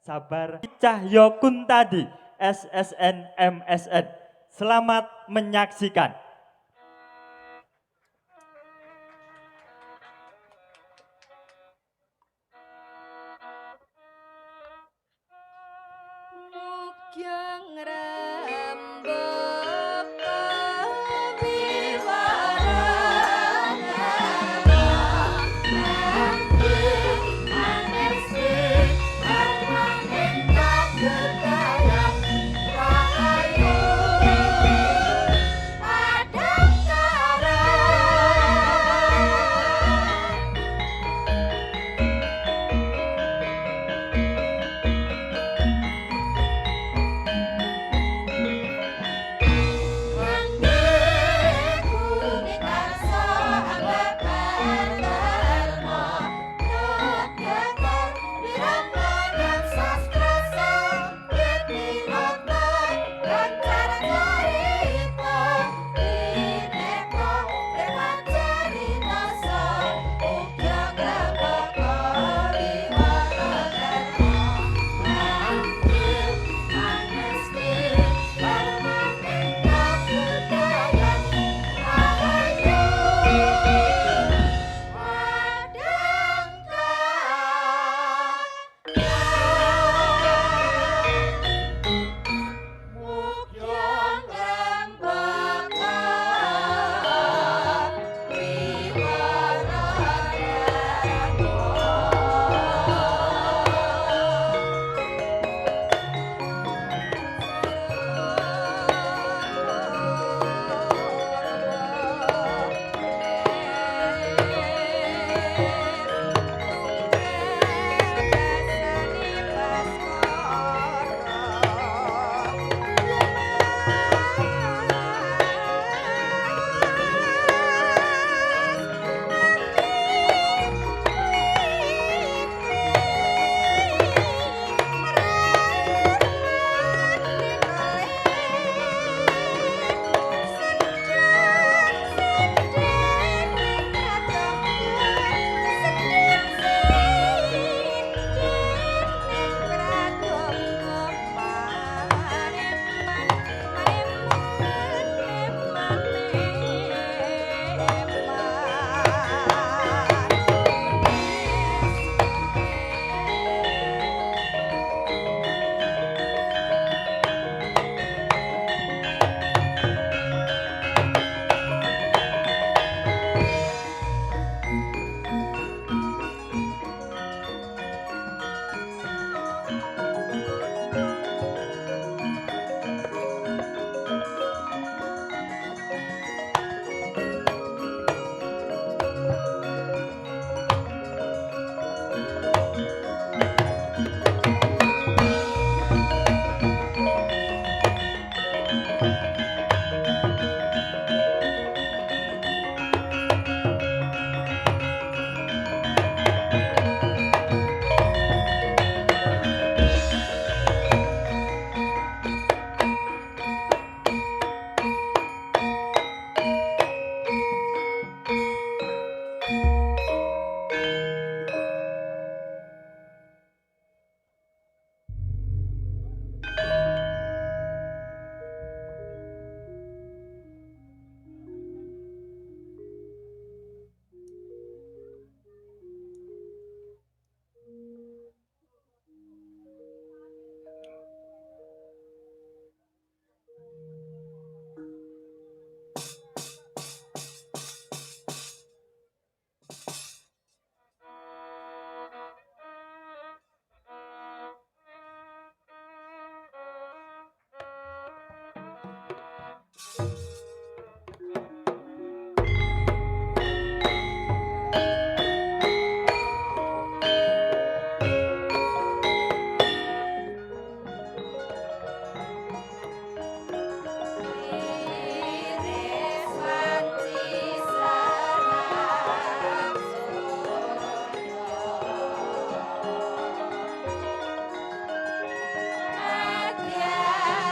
Sabar Cahyo Kuntadi SSN MSN. Selamat menyaksikan.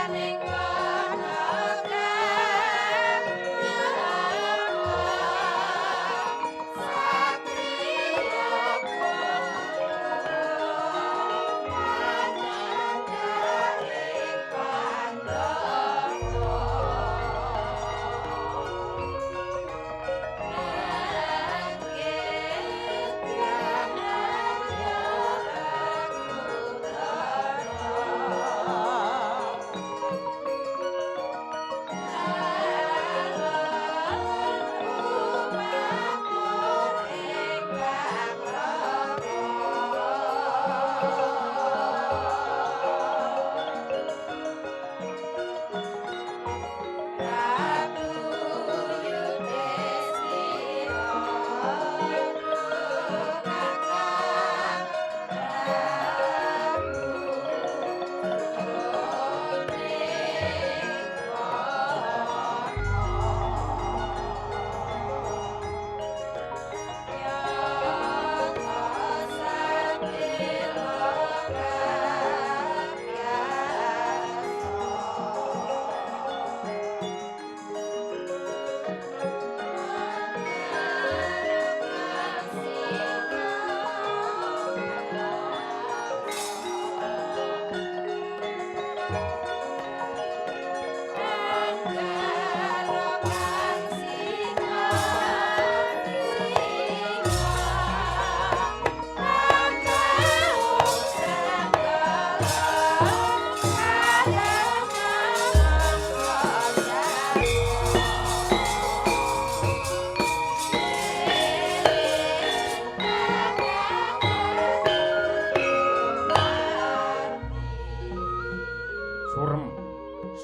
Ning wana.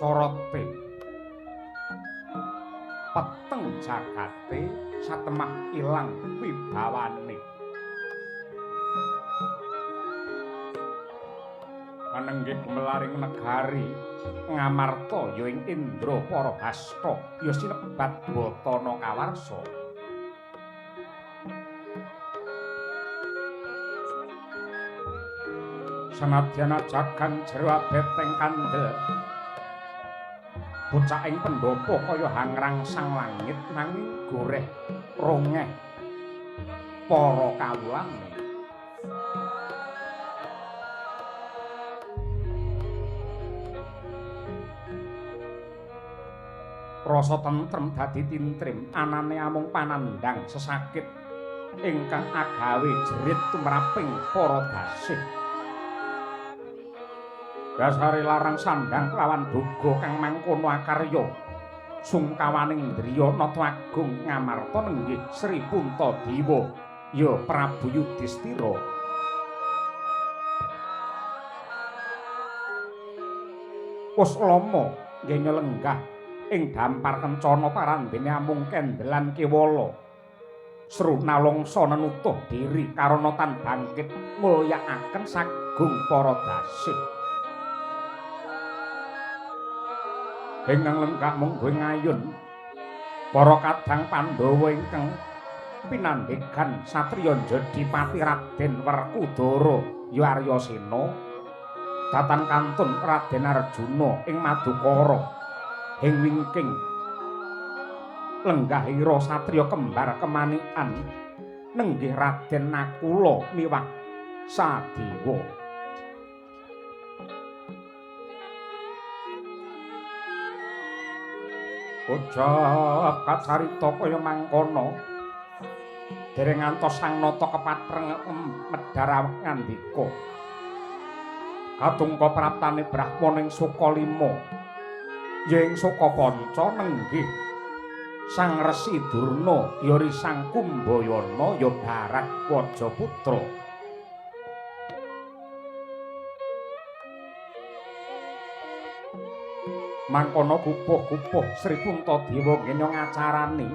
Sorote peteng jagate satemah ilang wibawane. Panenggih gumelaring negari Ngamarta ya ing Indra Parahasta ya sinebat Batana Kawarsa. Sanadyan jagan jero beteng kandel bocah ing pendopo kaya hangrangsang langit nanging goreh rongeh para kawulane. Rasa tentrem dadi tintrim anane amung panandhang sesakit ingkang agawe jerit tumraping para dasih. Dasare larang sandhang kelawan duga kang mangkono akarya sungkawaning ndriya nata agung Ngamarta nenggih Sri Puntadewa ya Prabu Yudhistira. Wis lama ngenya lenggah ing dampar kencana parandene amung kendelan kewala. Srunalangsa nenutuh diri karana tan bangkit mulyakaken sagung para dasih. Ingkang lenggah munggo ngayun para kadang Pandhawa ingkang pinandhegan satriya Jodipati Raden Werkudara ya Aryasena datan kantun Raden Arjuna ing Madukara ing wingking lenggahira satriya kembar kemanikan nenggih Raden Nakula miwah Sadewa. Ucap kacarita kaya mangkono dereng ngantos Sang Nata kepatreng medhar ngandika. Katungka praptane brahmana ing Sukalima ya ing Sukapanca nenggih Sang Resi Durna ya Sang Kumbayana ya Bharatwaja putra. Mangkono gupuh-gupuh Sri Puntadewa ngene ngacarani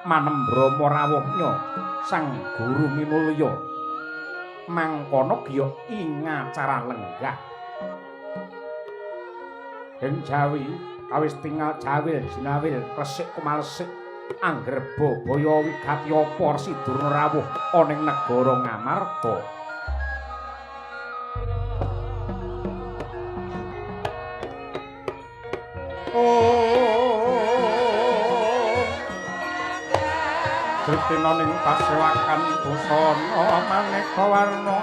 manembrama rawuhnya Sang Guru Minulya. Mangkono giya ing acara lenggah. Ing Jawi kawis tingal jawil jinawil resik kumalesik anggerba baya wigati apa Resi Durna rawuh ana ing negara Ngamarta. Sritina ning pasewakan busana maneka warna.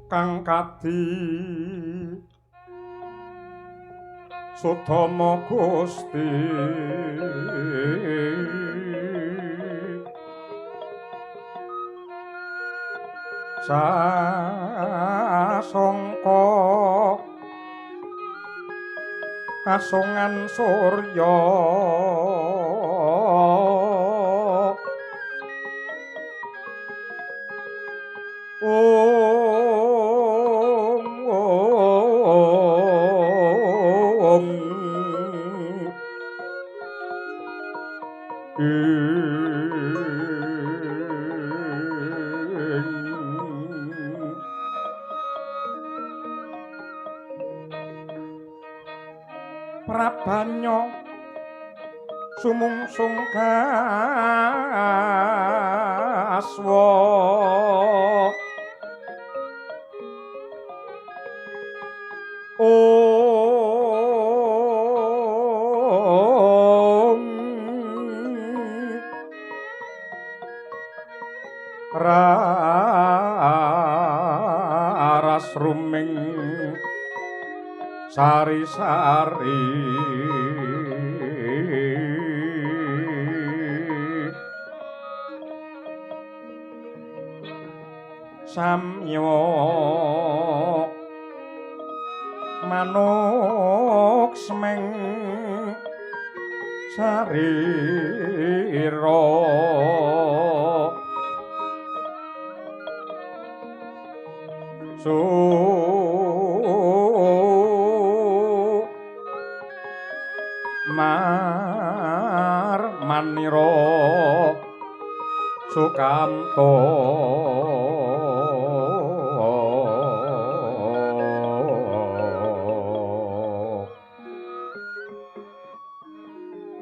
Kang kadi Sudama Gusti sasongko kasongan surya Om. Prabanya sumungsung kaswa Om Raras ruming sari-sari samya manuk semeng sarira su mar manira sukamta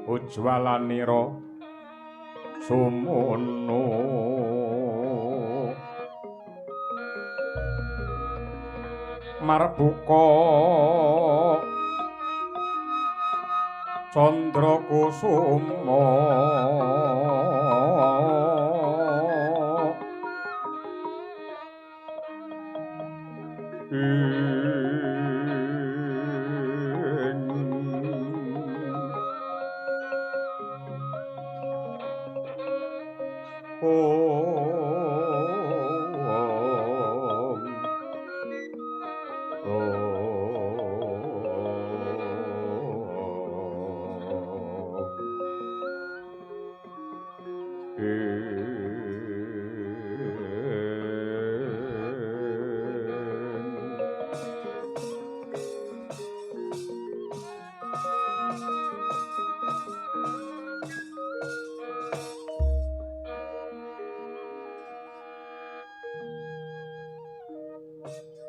ujwalanira sumunu marbuka candra kusuma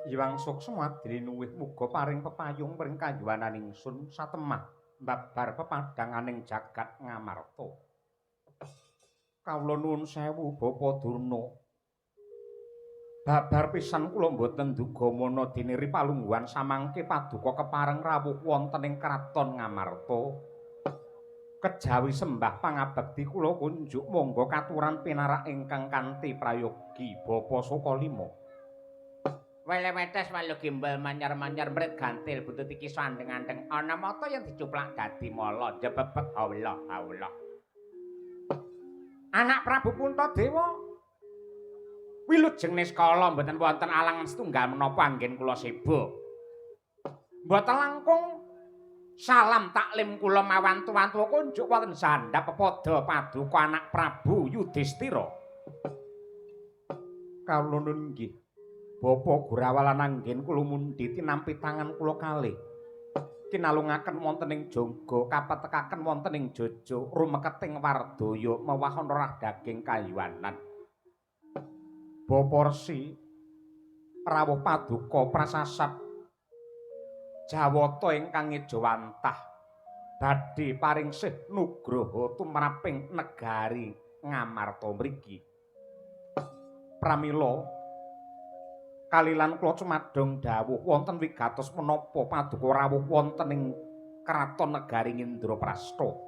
Iwang suksma adri nuwih muga paring pepayung pring kayuwanan ingsun satemah babar pepadhanganing jagat Ngamarta. Kawula nuwun sewu Bapa Durna. Babar pisan kula mboten duga mana dene ripalungguhan samangke paduka kepareng rawuh wonten ing kraton Ngamarta. Kejawi sembah pangabekti kula kunjuk monggo katuran pinarak ingkang kanthi prayogi Bapa Sukalima. Welewetes walu gimbal manyar-manyar mret gantil butut iki sandeng-andeng ana mata yang dicuplak dadi mala jebebet Allah Allah. Anak Prabu Puntadewa wilujeng niskala mboten wonten alangan setunggal menapa anggen kula seba. Mboten langkung salam taklim kula mawantu-wantu kunjuk wonten sandhap pepada paduka anak Prabu Yudhistira. Kawula nun nggih. Bapa Gurawalan anggen kula mundhi tinampi tangan kula kalih. Kinalungaken wonten ing jangga, kapetekaken wonten ing jojo, rumeketing wardaya mewahana rah daging kayuwanan. Bapa Resi rawuh paduka prasasat Jawata ingkang ngejawantah badhe paringsih nugraha tumraping negari Ngamarta mriki. Pramila kalilan kula cumadong dawuh wonten wigatos menapa paduka rawuh wonten ing kraton negari Indraprasta.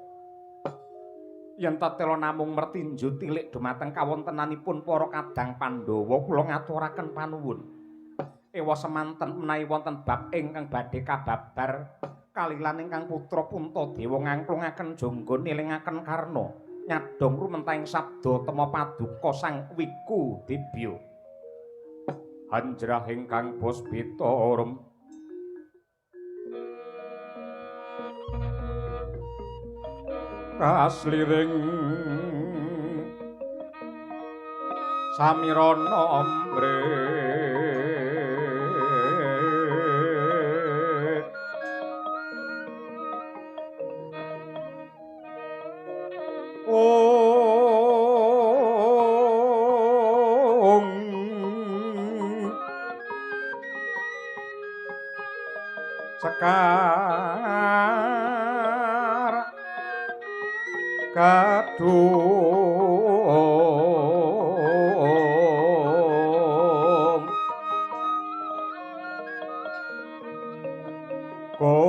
Yen tetela namung mertinju tilik dumateng kawontenanipun para kadang Pandhawa kula ngaturaken panuwun. Ewa semanten menawi wonten bab ingkang badhe kababar kalilan ingkang putra Puntadewa ngangklungaken jangga nilingaken Karna nyadong rumentahing sabda tema paduka Sang Wiku Dibya. Hanjrah ingkang puspita rum kasliring samirana ambre Sekar kadung kong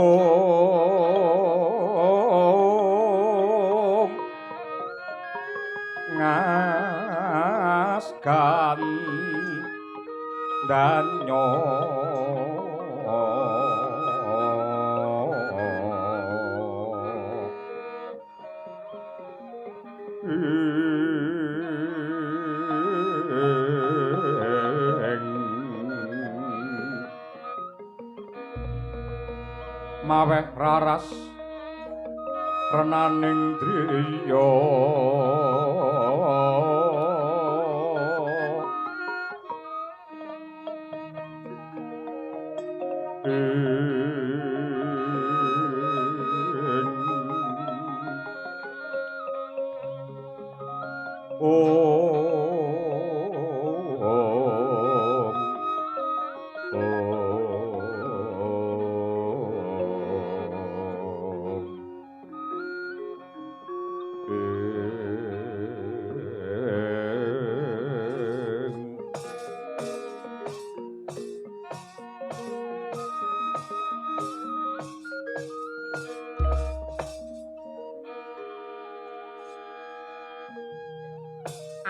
ngaskan danyo maweh raras renaning driya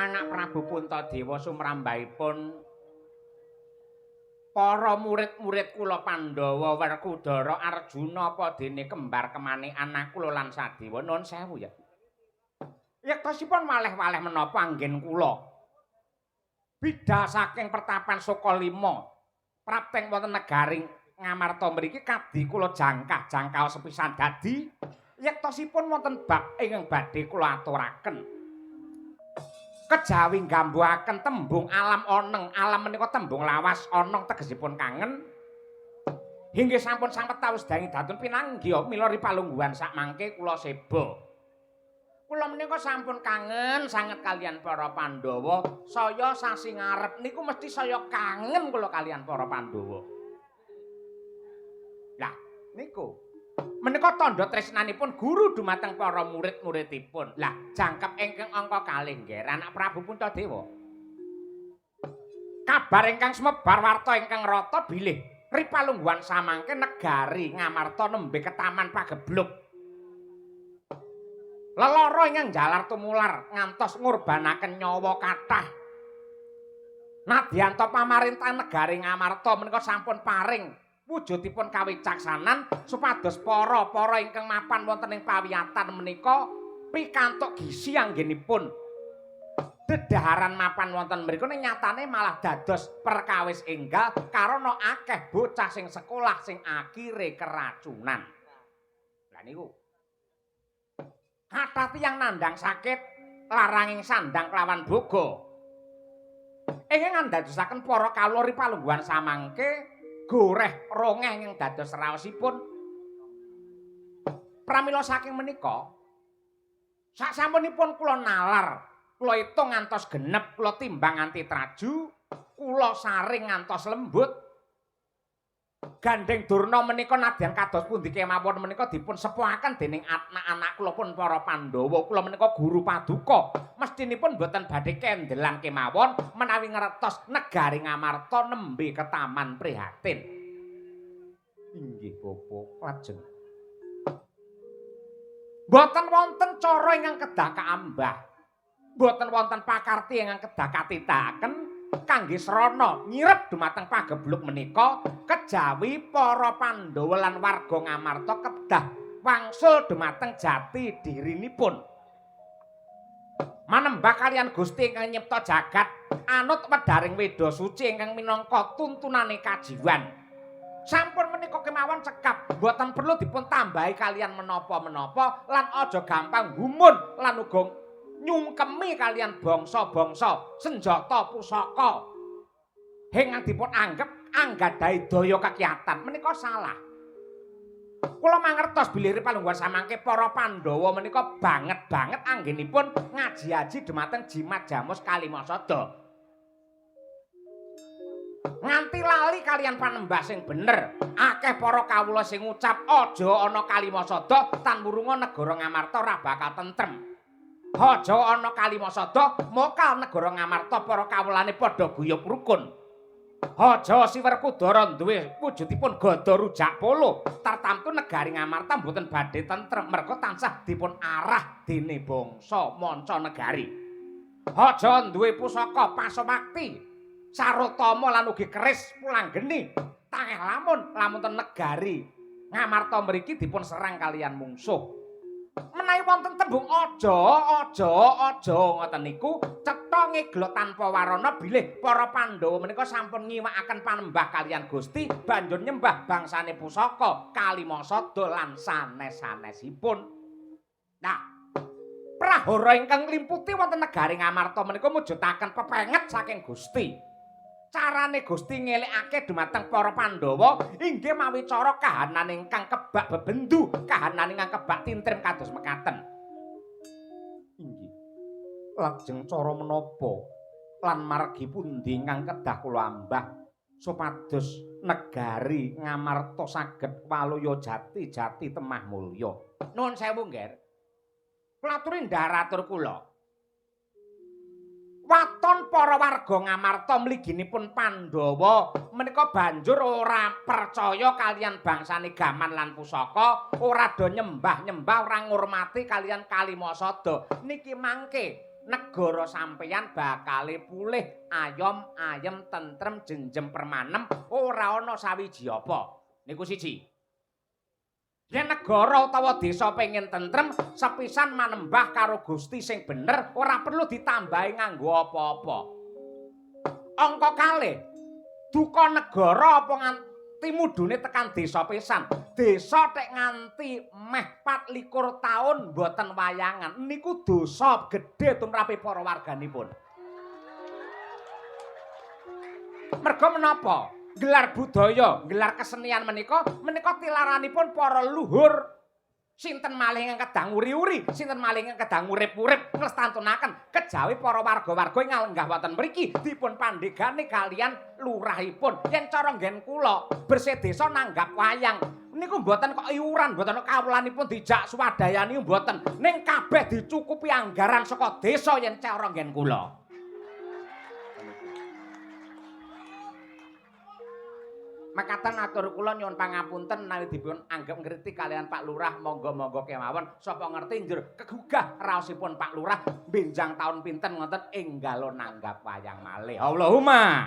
Anak Prabu Puntadewa sumrambahipun para murid-murid kula Pandhawa Werkudara Arjuna apa dene kembar kemane anak kula lan Sadewa. Nuwun sewu ya. Yektosipun waleh-waleh menapa anggen kula bidal saking pertapan Sukalima prapteng wonten negari Ngamarta mriki kadhi kula jangkah-jangkah sepisan dadi yektosipun wonten bab ingkang badhe kula aturaken. Kejawi nggambuhaken tembung alam oneng, alam menika tembung lawas, oneng tegesipun kangen. Hingga sampun sawetawis dangi datun pinanggih mila ripalungguhan sakmangke kula seba. Kula menika sampun kangen sanget kalian para Pandhawa, saya sasi ngarep niku mesti saya kangen kula kalian para Pandhawa. Lah niku menika tandha tresnanipun guru dumateng para murid-muridipun. Lah jangkep ingkang angka kalih nggih anak Prabu Puntadewa. Kabar ingkang sumebar warta ingkang rata bilih ripalungguhan samangke negari Ngamarta nembe ketaman pagebluk. Lelara ingkang jalar tumular ngantos ngurbanaken nyawa kathah. Nadyanta pamarintahan negari Ngamarta menika sampun paring wujudipun kawicaksanan supados para-para ingkang mapan wonten ing pawiyatan menika pikantuk gizi anggenipun dedaharan mapan wonten mriku ning nyatane malah dados perkawis enggal karana akeh bocah sing sekolah sing akhire keracunan. Lah niku kathah tiyang nandhang sakit laranging sandang kelawan boga ingkang andadosaken para kawula ripalungguhan samangke goreh rongeh ingkang dados raosipun. Pramila saking menika saksampunipun kula nalar, kula itung ngantos genep, kula timbang nganti traju, kula saring ngantos lembut. Gandeng Durna menika nadyan kados pundi kemawon menika dipun sepuhaken dening anak-anak kula pun para Pandhawa. Kula menika guru paduka, mestinipun boten badhe kendelan kemawon menawi ngertos negari Ngamarta nembe ketaman prihatin. Inggih Bapak, lajeng boten wonten cara ingkang kedah kaambah, boten wonten pakarti ingkang kedah katitakaken kangge srana nyirep dumateng pagebluk menika kejawi para Pandhawa lan warga Ngamarta kedah wangsul dumateng jati dirinipun. Manembah kalian Gusti ingkang nyipta jagat anut wedharing Weda suci ingkang minangka tuntunane kajiwan. Sampun menika kemawon cekap, boten perlu dipun tambahi kalian menapa-menapa lan aja gampang gumun lan uga nyungkemi kalian bangsa-bangsa senjata pusaka ingkang dipun anggep anggadhahi daya kekiyatan menika salah. Kula mangertos bilih palungguhan samangke para Pandhawa menika banget-banget anggenipun ngaji-aji dumateng jimat jamus kalimasada. Nganti lali kalian panembah sing bener. Akeh para kawula sing ngucap aja ana Kalimasada tan wurunga negara Ngamarta ora bakal tentrem. Aja ana Kalimasada mokal negara Ngamarta para kawulane padha guyub rukun. Aja si Werkudara duwe wujudipun gada rujak polo tartamtu negari Ngamarta mboten badhe tentrem merga tansah dipun arah dene bangsa manca negari. Aja duwe pusaka pasawakti sarotama lan ugi keris pulanggeni tangeh lamun lamun ten negari Ngamarta mriki dipun serang kalian mungsuh. Menawi wonten tembung aja aja aja ngoten niku cetha ngeglo tanpa warana bilih para Pandhawa menika sampun ngiwakaken panembah kalian Gusti banjur nyembah bangsane pusaka Kalimasada lan sanes-sanesipun. Nah, prahara ingkang nglimputi wonten negari Ngamarta menika mujudaken pepenget saking Gusti. Carane Gusti ngelingake dumateng para Pandhawa inggih mawi cara kahanan ingkang kebak bebendu, kahanan ingkang kebak tintrim kados mekaten. Inggih. Lajeng cara menapa lan margi pundi ingkang kedah kula ambah supados negari Ngamarta saged waluya jati-jati temah mulya. Nuwun sewu, Ngger. Kula aturi ndharatur kula. Waton para warga Ngamarta mliginipun Pandhawa menika banjur ora percaya kalian bangsane gaman lan pusaka, ora do nyembah-nyembah, ora ngurmati kalian Kalimasada. Niki mangke negara sampeyan bakale pulih ayom ayem tentrem jenjem permanem, ora ana sawiji apa. Niku siji. Yen negara utawa desa pengen tentrem, sepisan manembah karo Gusti sing bener, ora perlu ditambahi nganggo apa-apa. Angka kalih, duka negara apa nganti mudhune tekan desa pisan. Desa tek nganti meh 24 taun mboten wayangan, niku dosa gedhe tumrape para warganipun. Merga menapa? Gelar budaya, gelar kesenian menika menika tilaranipun para luhur. Sinten malih ingkang kedah nguri-uri, sinten malih ingkang kedah ngurip-urip nglestantunaken kejawi para warga-warga ing ngalenggah wonten mriki dipun pandhegani kalian lurahipun. Yen cara nggen kula bersih desa nanggap wayang niku mboten kok iuran, mboten kok kawulanipun dijak swadayani mboten. Ning kabeh dicukupi anggaran saka desa yen cara nggen kula. Mekaten atur kula nyuwun pangapunten menawi dipun anggep ngritik kalian Pak Lurah, monggo-monggo kemawon. Sapa ngerti njur kegugah raosipun Pak Lurah benjang taun pinten ngoten enggalo nanggap wayang malih. Allahumma.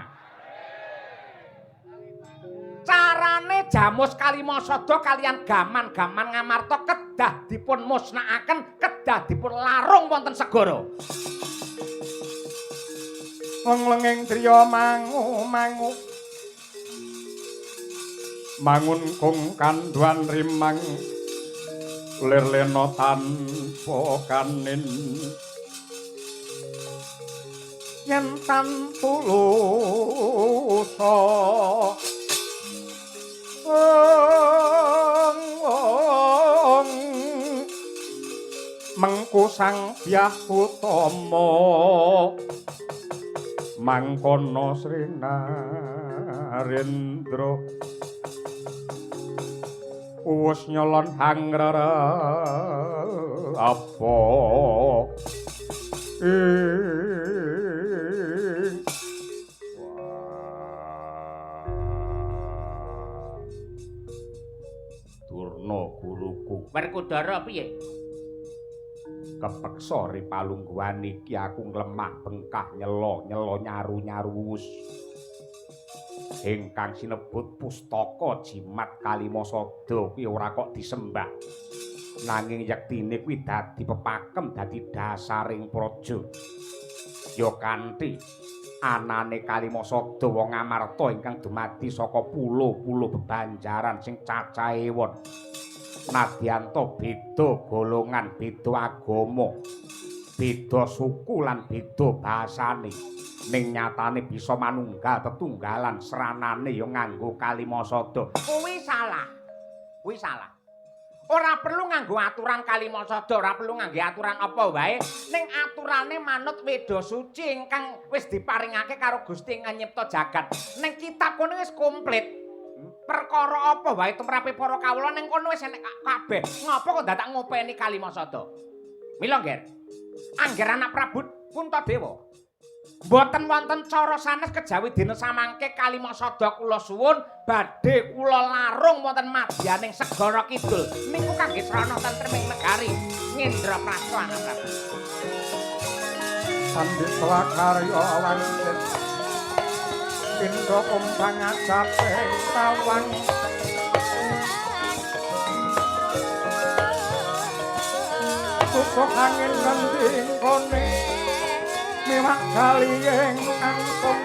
Carane jamus Kalimasada kalian gaman-gaman Ngamarta kedah dipun musnakaken, kedah dipun larung wonten segara. Lenglenging driya mangu-mangu mangun kung kandhuan rimang lir lena tanpa kanin yen tan tulusa mengku sang Dyah Utama mangkono Sri Narendra uwus nyolon hangrara apa Durna guruku Werkudara piye? Kepeksa ri palungguhan iki aku nglemah bengkah nyelo-nyelo nyaru-nyaru uwus ingkang sinebut pustaka jimat Kalimasada kuwi ora kok disembah, nanging yektine kuwi dadi pepakem, dadi dasaring praja. Ya kanthi anane Kalimasada wong Ngamarta ingkang dumadi saka pulo-pulo bebanjaran sing cacahe ewon, nadyanta beda golongan, beda agama, beda suku lan beda bahasane, ning nyatane bisa manunggal tetunggalan sranane ya nganggo Kalimasada. Kuwi salah. Kuwi salah. Ora perlu nganggo aturan Kalimasada, ora perlu nganggo aturan apa wae, ning aturane manut Weda Suci ingkang wis diparingake karo Gusti ingkang nyipta jagat. Ning kitab kono wis komplit. Perkara apa wae tumrape para kawula ning kono wis enek kabeh. Ngapa kok dadak ngopeni Kalimasada? Mila, Ngger. Angger anak Prabu Puntadewa. Mboten wonten cara sanes kejawi dina samangke Kalimasada kula suwun badhe kula larung wonten madyaning segara kidul niku kangge srana tentreming negari Ngendraprasta anak Prabu. Sandhi swakarya wangsit pindha kumbang ajaping tawang susuk angin ngendi nggone miwak galiyeng angkung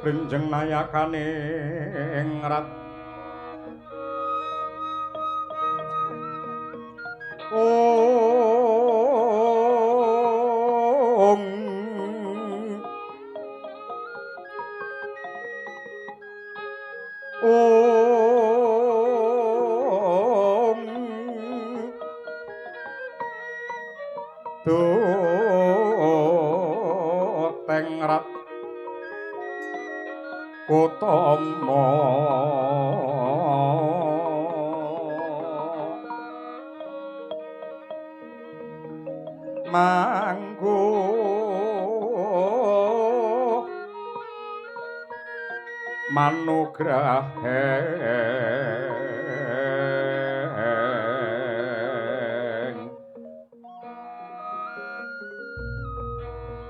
Benjeng nayakane rat ong ong teng rat Kutama manggo manugraheng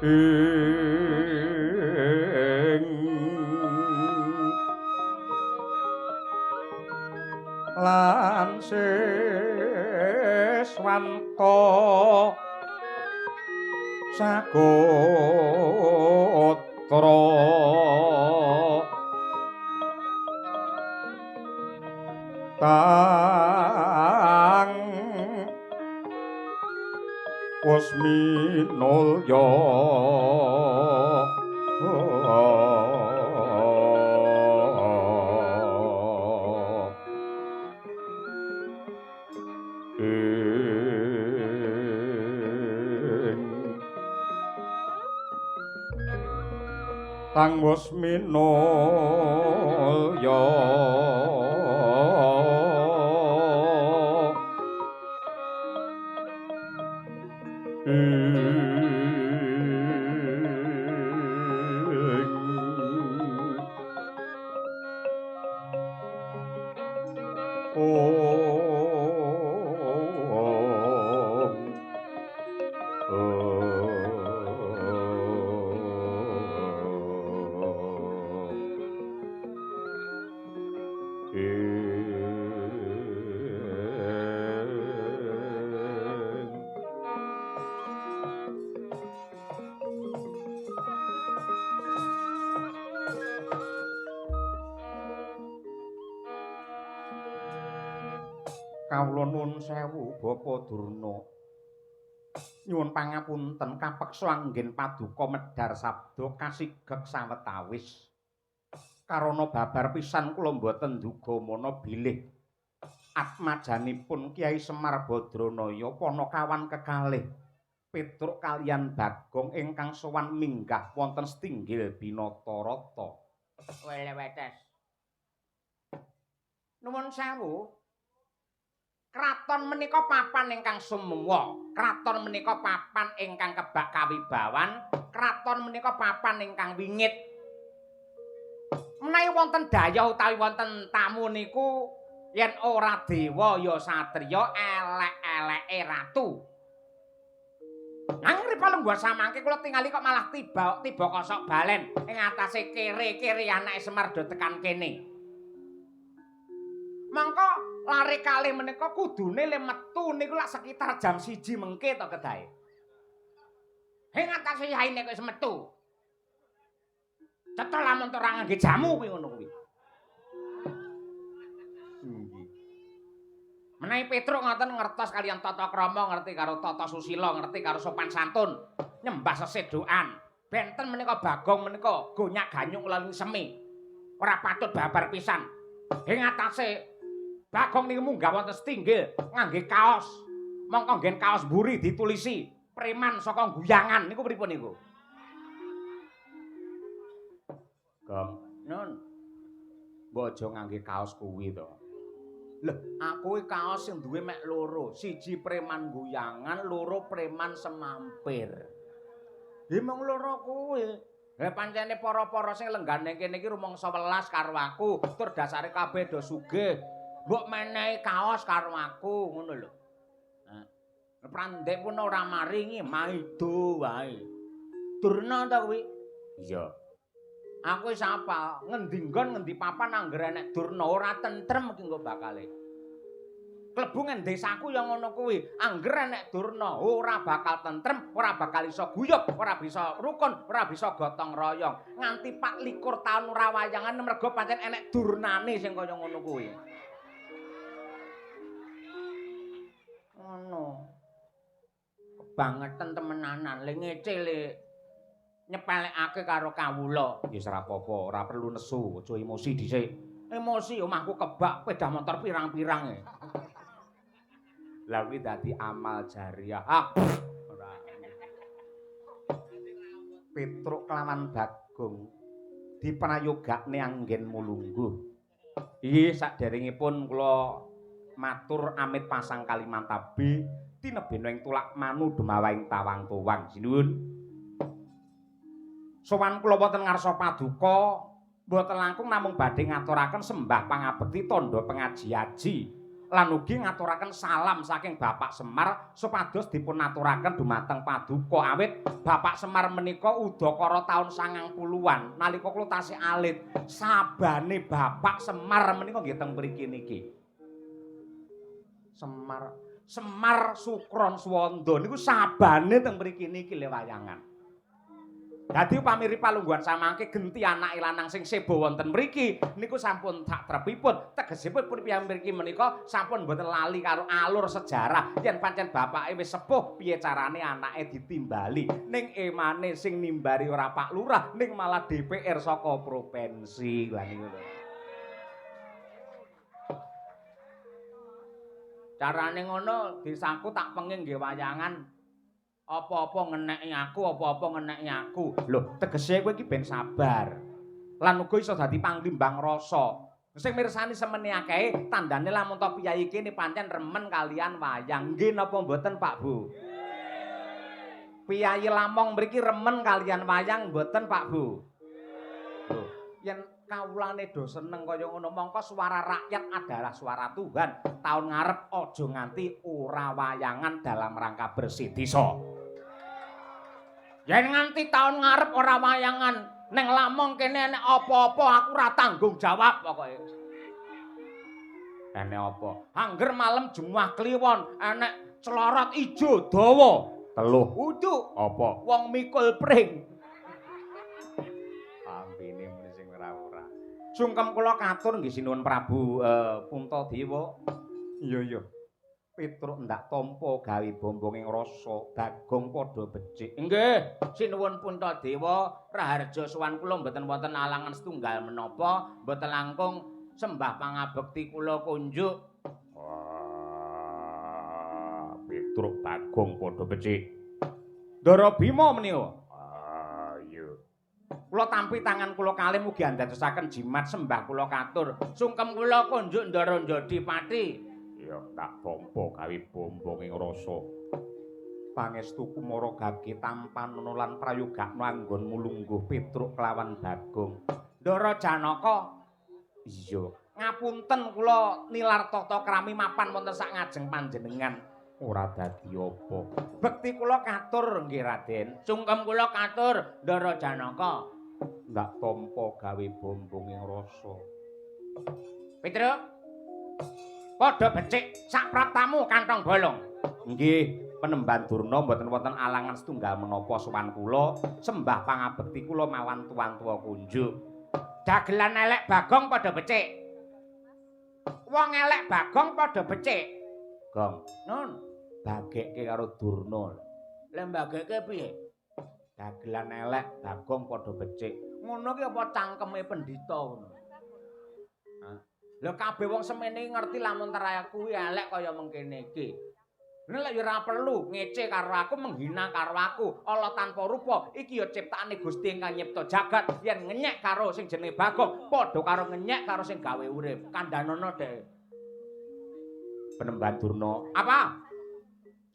ing lan siswanta sagotra tang kusminulya. Tang wis minulya Kawula nuwun sewu Bapak Durna. Nyuwun pangapunten kapeksa anggen paduka medhar sabda kasigek sawetawis. Karana babar pisan kula mboten duga mana bilih atmajanipun Kyai Semar Badranaya panakawan kekalih Petruk kaliyan Bagong ingkang sowan minggah wonten setinggil Binatarata. Welewetes. Nuwun sewu. Kraton menika papan ingkang sumengwa, kraton menika papan ingkang kebak kawibawan, kraton menika papan ingkang wingit. Menawi wonten dayah utawi wonten tamu niku yen ora dewa ya satriya, elek-eleke ratu. Nanging palungguh samangke kula tingali kok malah tiba kosok balen ing atase kere-kere anake Semar do tekan kene. Mangka lare kalih menika kudune le metu niku lak sekitar jam 1 mengke to kedahe. Hing atase yaine kok wis metu. Cetha lamun ora ngangge jamu kuwi ngono kuwi. Nggih. Menawi Petruk ngoten ngertos kaliyan tata krama, ngerti karo tata susila, ngerti karo sopan santun, nyembah sesedokan. Benten menika Bagong menika gonyak-ganyuk lalu semi. Ora patut babar pisan. Ing atase Bagong niku munggah wonten setinggil ngangge kaos. Mongko nggen kaos mburi ditulisi preman saka guyangan niku pripun niku? Gong, nun. Mbok aja ngangge kaos kuwi to. Lho, aku iki kaos sing duwe mek loro, siji preman guyangan, loro preman semampir. Nggih mung loro kuwi. Lah pancene para-para sing lenggane kene iki rumangsa welas karo aku, tur dasare kabeh do sugih. Mbok menehi kaos karo aku ngono lho. Heeh. Prandek pun ora maringi maido wae. Durna ta kuwi? Iya. Aku wis apal, ngendi nggon ngendi papan anggere enek Durna ora tentrem iki engko bakale. Klebu nang desaku ya ngono kuwi, angger enek Durna ora bakal tentrem, ora bakal iso guyub, ora bisa rukun, ora bisa gotong royong. Nganti 24 taun ora wayangan mergo pancen enek durnane sing kaya ngono kuwi. Ngono. Kebangetan temenanan, le ngece le nyepelekake karo kawula. Ya wis ora apa-apa, ora perlu nesu, aja emosi dhisik. Emosi omahku kebak sepeda motor pirang-pirang e. Lah kuwi dadi amal jariah. Ah, ora. Petruk kelawan Bagong diprayogakne anggen mulungguh. Iki saderengipun kula matur amit pasang Kalimantabi tinebena ing tulak manu dumawaing tawang-tuwang. Sinuwun. Sowan kula wonten ngarsa paduka mboten langkung namung badhe ngaturaken sembah pangabekti tandha pengaji-aji lan ugi ngaturaken salam saking Bapak Semar supados dipun aturaken dumateng paduka awit Bapak Semar menika udakara taun 90-an nalika kula tasih alit sabane Bapak Semar menika nggih teng mriki niki. Semar Sukron Suwanda niku sabane teng mriki niki le wayangan. Dadi upami palungguhan samangke genti anake lanang sing seba wonten mriki niku sampun tak trepipun. Tegesipun piyambak mriki menika sampun mboten lali karo alur sejarah. Yen pancen bapake wis sepuh, piye carane anake ditimbali? Ning emane sing nimbari ora Pak Lurah, ning malah DPR saka provinsi. Lah niku lho. Carane ngono desaku tak penging nggih wayangan. Apa-apa ngeneki aku, apa-apa ngeneki aku. Lho, tegese kowe iki ben sabar. Lan uga iso dadi panglimbang rasa. Sing mirsani semene akehe, tandane lamun to piyayi kene pancen remen kalian wayang. Nggih napa mboten, Pak Bu? Piyayi Lamong mriki remen kalian wayang mboten, Pak Bu? Lho, yen kawulane do seneng kaya ngono, mongko suara rakyat adalah suara Tuhan. Taun ngarep aja nganti ora wayangan dalam rangka bersih desa. Yen nganti taun ngarep ora wayangan neng Lamong kene enek apa-apa aku ora tanggung jawab pokoke. Enek apa? Angger malem Jumat Kliwon enek celorot ijo dawa teluh uduk apa? Wong mikul pring. Ambene muni sing ora-ora. Sungkem kula katur nggih sinuwun Prabu Puntadewa. Iya iya. Petruk ndak tampa gawe bombonging rasa, Bagong padha becik. Nggih, sinuwun Puntadewa, raharja sowan kula mboten wonten alangan setunggal menapa, mboten langkung sembah pangabekti kula kunjuk. Wah, Petruk Bagong padha becik. Ndara Bima menika. Ah, iya. Kula tampi tangan kula kalih mugi andadosaken jimat sembah kula katur. Sungkem kula kunjuk Ndara Jodipati. Ya tak tampa gawe bombonging rasa. Pangestu kumara gage tampanana lan prayogakno anggonmu lungguh Petruk kelawan Bagong. Ndara Janaka. Iya, ngapunten kula nilar tata krami mapan wonten sak ngajeng panjenengan. Ora dadi apa. Bekti kula katur nggih Raden. Sungkem kula katur Ndara Janaka. Ndak tampa gawe bombonging rasa. Petruk. Padha becik sak praptamu kantong bolong. Nggih, Penemban Durna mboten wonten alangan setunggal menapa sowan kula, sembah pangabekti kula mawan tuan-tua kunjuk. Dagelan elek Bagong padha becik. Wong elek Bagong padha becik. Gong, nun, bagekke karo Durna. Lah bagekke piye? Dagelan elek Bagong padha becik. Ngono ki apa cangkeme pendhita ngono? Lha kabeh wong semene ngerti lamun teraku kuwi elek kaya mengkene iki. Lha ya ora perlu ngece karo aku, menghina karo aku. Allah tanpa rupa, iki ya ciptaane Gusti ingkang nyipta jagat. Yen ngenyek karo sing jenenge Bagong, padha karo ngenyek karo sing gawe urip. Kandhanono dhek. Penemban Durna. Apa?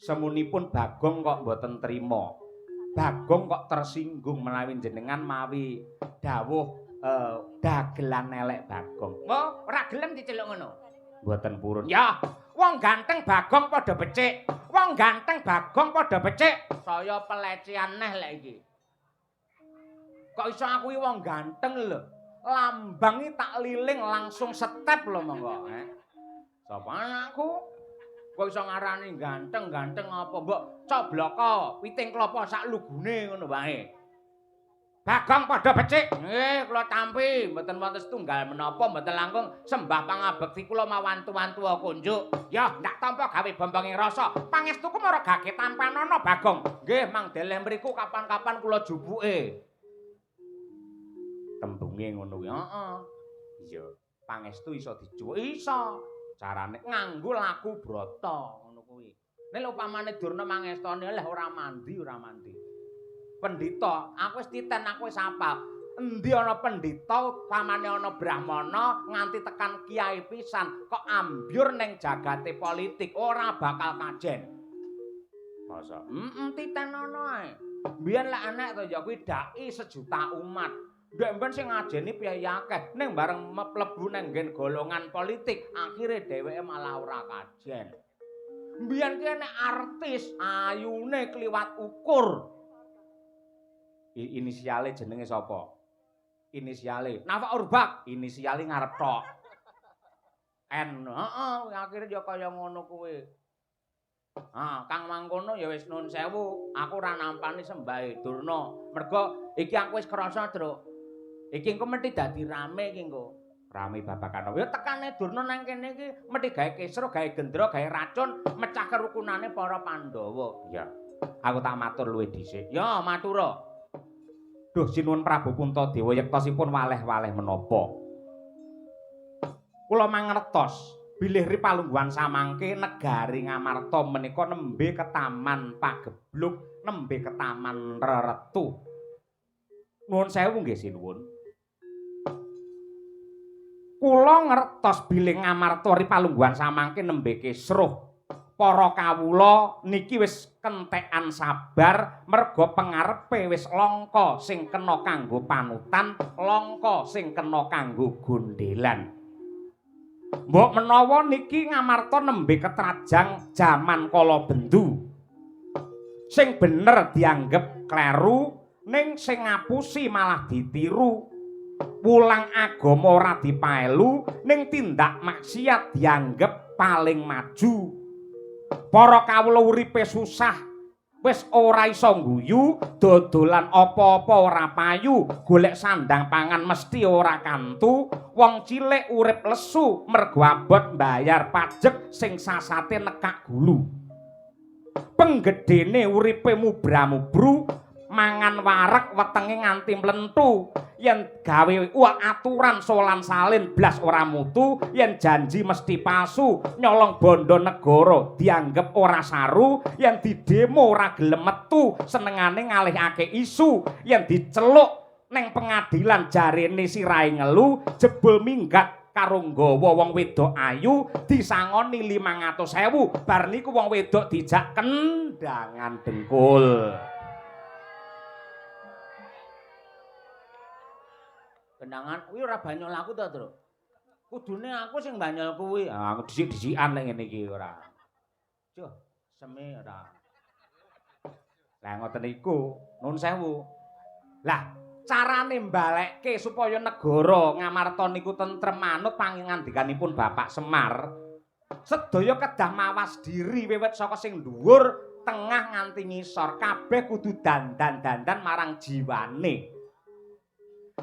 Semunipun Bagong kok mboten trima. Bagong kok tersinggung menawi jenengan mawi dawuh dagelan elek Bagong. Oh, ora gelem diceluk ngono. Mboten purun. Ya, wong ganteng Bagong padha becik. Wong ganteng Bagong padha becik. Saya pelecehan neh lek iki. Kok iso aku iki wong ganteng lho. Lambang iki tak liling langsung step lho monggo, eh. Sapa anakku? Kok iso ngarani ganteng-ganteng apa mbok cobloko witing klopo sak lugune ngono wae. Bagong padha becik. Nggih, kula tampi, mboten wonten setunggal menapa, mboten langkung sembah pangabekti kula mawantu-wantu kunjuk. Ya, ndak tampa gawe bombonging rasa. Pangestuku mara gage tampanana Bagong. Nggih, mang deleh mriku kapan-kapan kula jupuke. Tembunge ngono kuwi. Heeh. Iya, pangestu iso dijuwuk. Iso. Carane nganggo laku brata ngono kuwi. Nek upamane Durna mangestone leh ora mandi, ora mandi. Pendhita, aku wis titen, aku wis apal. Endi ana pendhita, pamane ana brahmana nganti tekan kiai pisan kok ambyur ning jagate politik ora bakal kajen. Masa? Titen ana ae. Mbiyen lek enek to ya kuwi dai sejuta umat. Ndek mben sing ngajeni piyayi akeh, ning bareng mlebu nang nggen golongan politik, akhire dheweke malah ora kajen. Mbiyen ki enek artis ayune kliwat ukur. Inisiale jenenge sapa? Inisiale Nafa Urbach, inisiale ngarep tok. N, heeh, akhire ya kaya ngono kuwi. Ah, kang mangkono ya wis nun sewu, aku ora nampani sembahe Durna. Mergo iki aku wis krasa, Truk. Iki engko mesti dadi rame iki engko. Rame babagan. Ya tekane Durna nang kene iki mesti gawe kisruh, gawe gendra, gawe racun, mecah kerukunane para Pandhawa. Iya. Aku tak matur luwih dhisik. Ya, matura. Duh, sinuwun Prabu Puntadewa yektosipun waleh-waleh menapa? Kula mangertos bilih ri palungguhan samangke negari Ngamarta menika nembe ketaman pageblug, nembe ketaman reretu. Nuwun sewu nggih sinuwun. Kula ngertos bilih Ngamarta ri palungguhan samangke nembe kisruh. Para kawula niki wis kentekan sabar merga pengarepe wis langka sing kena kanggo panutan, langka sing kena kanggo gondelan. Mbok menawa niki Ngamarta nembe ketrajang jaman kala bendu. Sing bener dianggep kleru, ning sing ngapusi malah ditiru. Wulang agama ora dipaelu, ning tindak maksiat dianggep paling maju. Para kawula uripe susah, wis ora iso ngguyu, dodolan apa-apa ora payu, golek sandang pangan mesti ora kantu, wong cilik urip lesu mergo abot mbayar pajek sing sasate nekak gulu. Penggedene uripe mubra-mubru, mangan wareg wetenge nganti mlentu, yen gawe aturan solan salin blas ora mutu, yen janji mesti palsu, nyolong bondo negara dianggep ora saru, yen didemo ora gelem metu, senengane ngalihake isu, yen diceluk neng pengadilan jarene sirahe ngelu, jebul minggat karo nggawa wong wedok ayu disangoni 500.000, bar niku wong wedok dijak kendangan dengkul. Kendangan kuwi ora banyol aku to, Truk. Kudune aku sing banyol kuwi. Ah, aku dhisik-dhisikan nek ngene iki ora. Duh, seme ora. Lah ngoten niku, nuwun sewu. Lah, carane mbalekke supaya negara Ngamarta niku tentrem manut pangandikanipun Bapak Semar, sedaya kedah mawas diri wiwit saka sing dhuwur, tengah nganti ngisor, kabeh kudu dandan-dandan marang jiwane.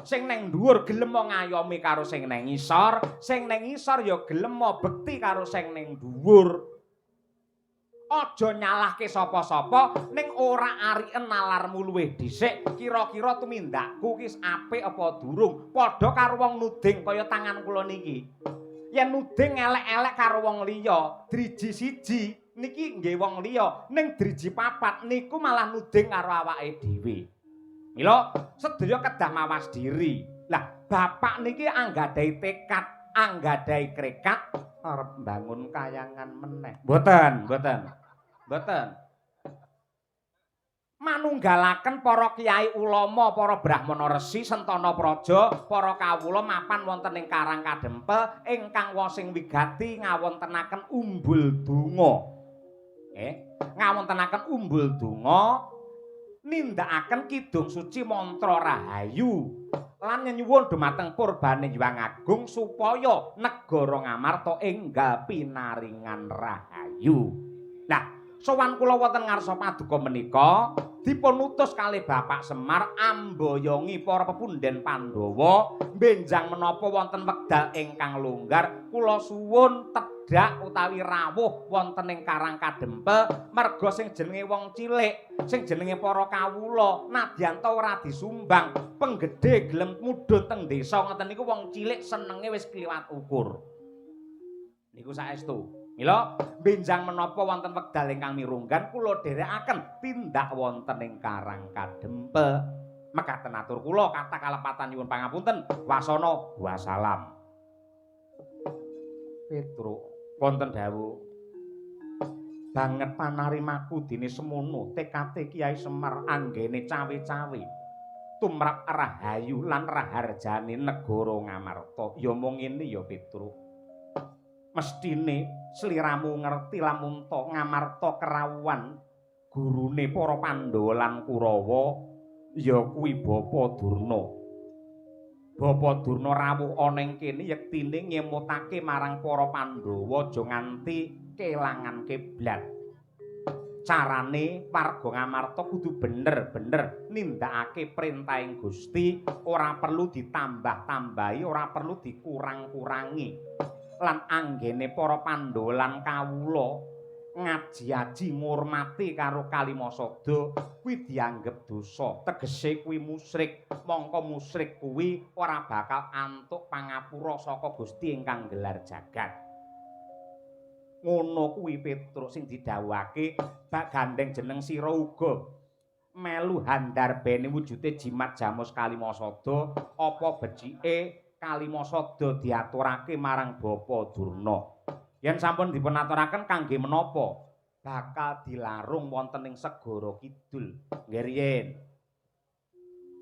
Sing neng dhuwur gelem ngayomi karo sing neng ngisor, sing neng ngisor ya gelem bekti karo sing neng dhuwur. Aja nyalahke sapa-sapa, ning ora ariken nalarmu luwih dhisik, kira-kira tumindakku ki apik apa durung. Padha karo wong nuding kaya tangan kula niki. Yen nuding elek-elek karo wong liya, driji siji niki nggih wong liya, ning driji papat niku malah nuding karo awake dhewe. Mila sedaya kedah mawas diri. Lah bapak niki anggadhahi tekad, anggadhahi krekat arep mbangun kayangan meneh. Mboten, mboten. Mboten. Manunggalaken para kiai ulama, para brahmana resi, sentana praja, para kawula mapan wonten ing Karang Kadempel ingkang wosing wigati ngawontenaken umbul donga. Ngawontenaken umbul donga nindakaken kidung suci mantra rahayu lan nyuwun dumateng purbane Hyang Agung supaya negara Ngamarta enggal pinaringan rahayu. Lah, sowan kula wonten ngarsa paduka menika dipun utus kalih Bapak Semar amboyongi para pepundhen Pandhawa benjang menapa wonten wekdal ingkang longgar kula suwun tedhak utawi rawuh wonten ing Karang Kadempel merga sing jenenge wong cilik, sing jenenge para kawula nadyan ta ora disumbang penggedhe gelem mudhun teng desa ngoten niku wong cilik senenge wis kliwat ukur. Niku saestu. Mila benjang menapa wonten wekdal ingkang mirunggan kula dherekaken tindak wonten ing Karang Kadempel. Mekaten atur kula kathah kalepatan nyuwun pangapunten. Wasana wassalam. Petruk wonten dawuh banget panarimaku dene semono tekate Kiai Semar anggene cawe-cawe tumrap rahayu lan raharjane negara Ngamarta. Ya mung ngene ya Petruk. Mestine sliramu ngerti lamun to Ngamarta kerawuhan gurune para Pandhawa lan Kurawa ya kuwi Bapa Durna. Bapa Durna rawuh ana ing kene yektine ngemutake marang para Pandhawa aja nganti kelangan kiblat. Carane warga Ngamarta kudu bener-bener nindakake perintahing Gusti, ora perlu ditambah-tambahi, ora perlu dikurang-kurangi. Lan anggene para Pandhawa lan kawula ngaji-aji ngurmati karo Kalimasada kuwi dianggep dosa, tegese kuwi musyrik. Mongko musyrik kuwi ora bakal antuk pangapura saka Gusti ingkang gelar jagat. Ngono kuwi Petruk sing didhawuhake bak gandeng jeneng sira uga melu handarbene wujude jimat jamus Kalimasada. Apa becike Kalimasada diaturake marang Bapa Durna? Yen sampun dipunaturaken kangge menapa? Bakal dilarung wonten ing segara kidul. Nggih riyin.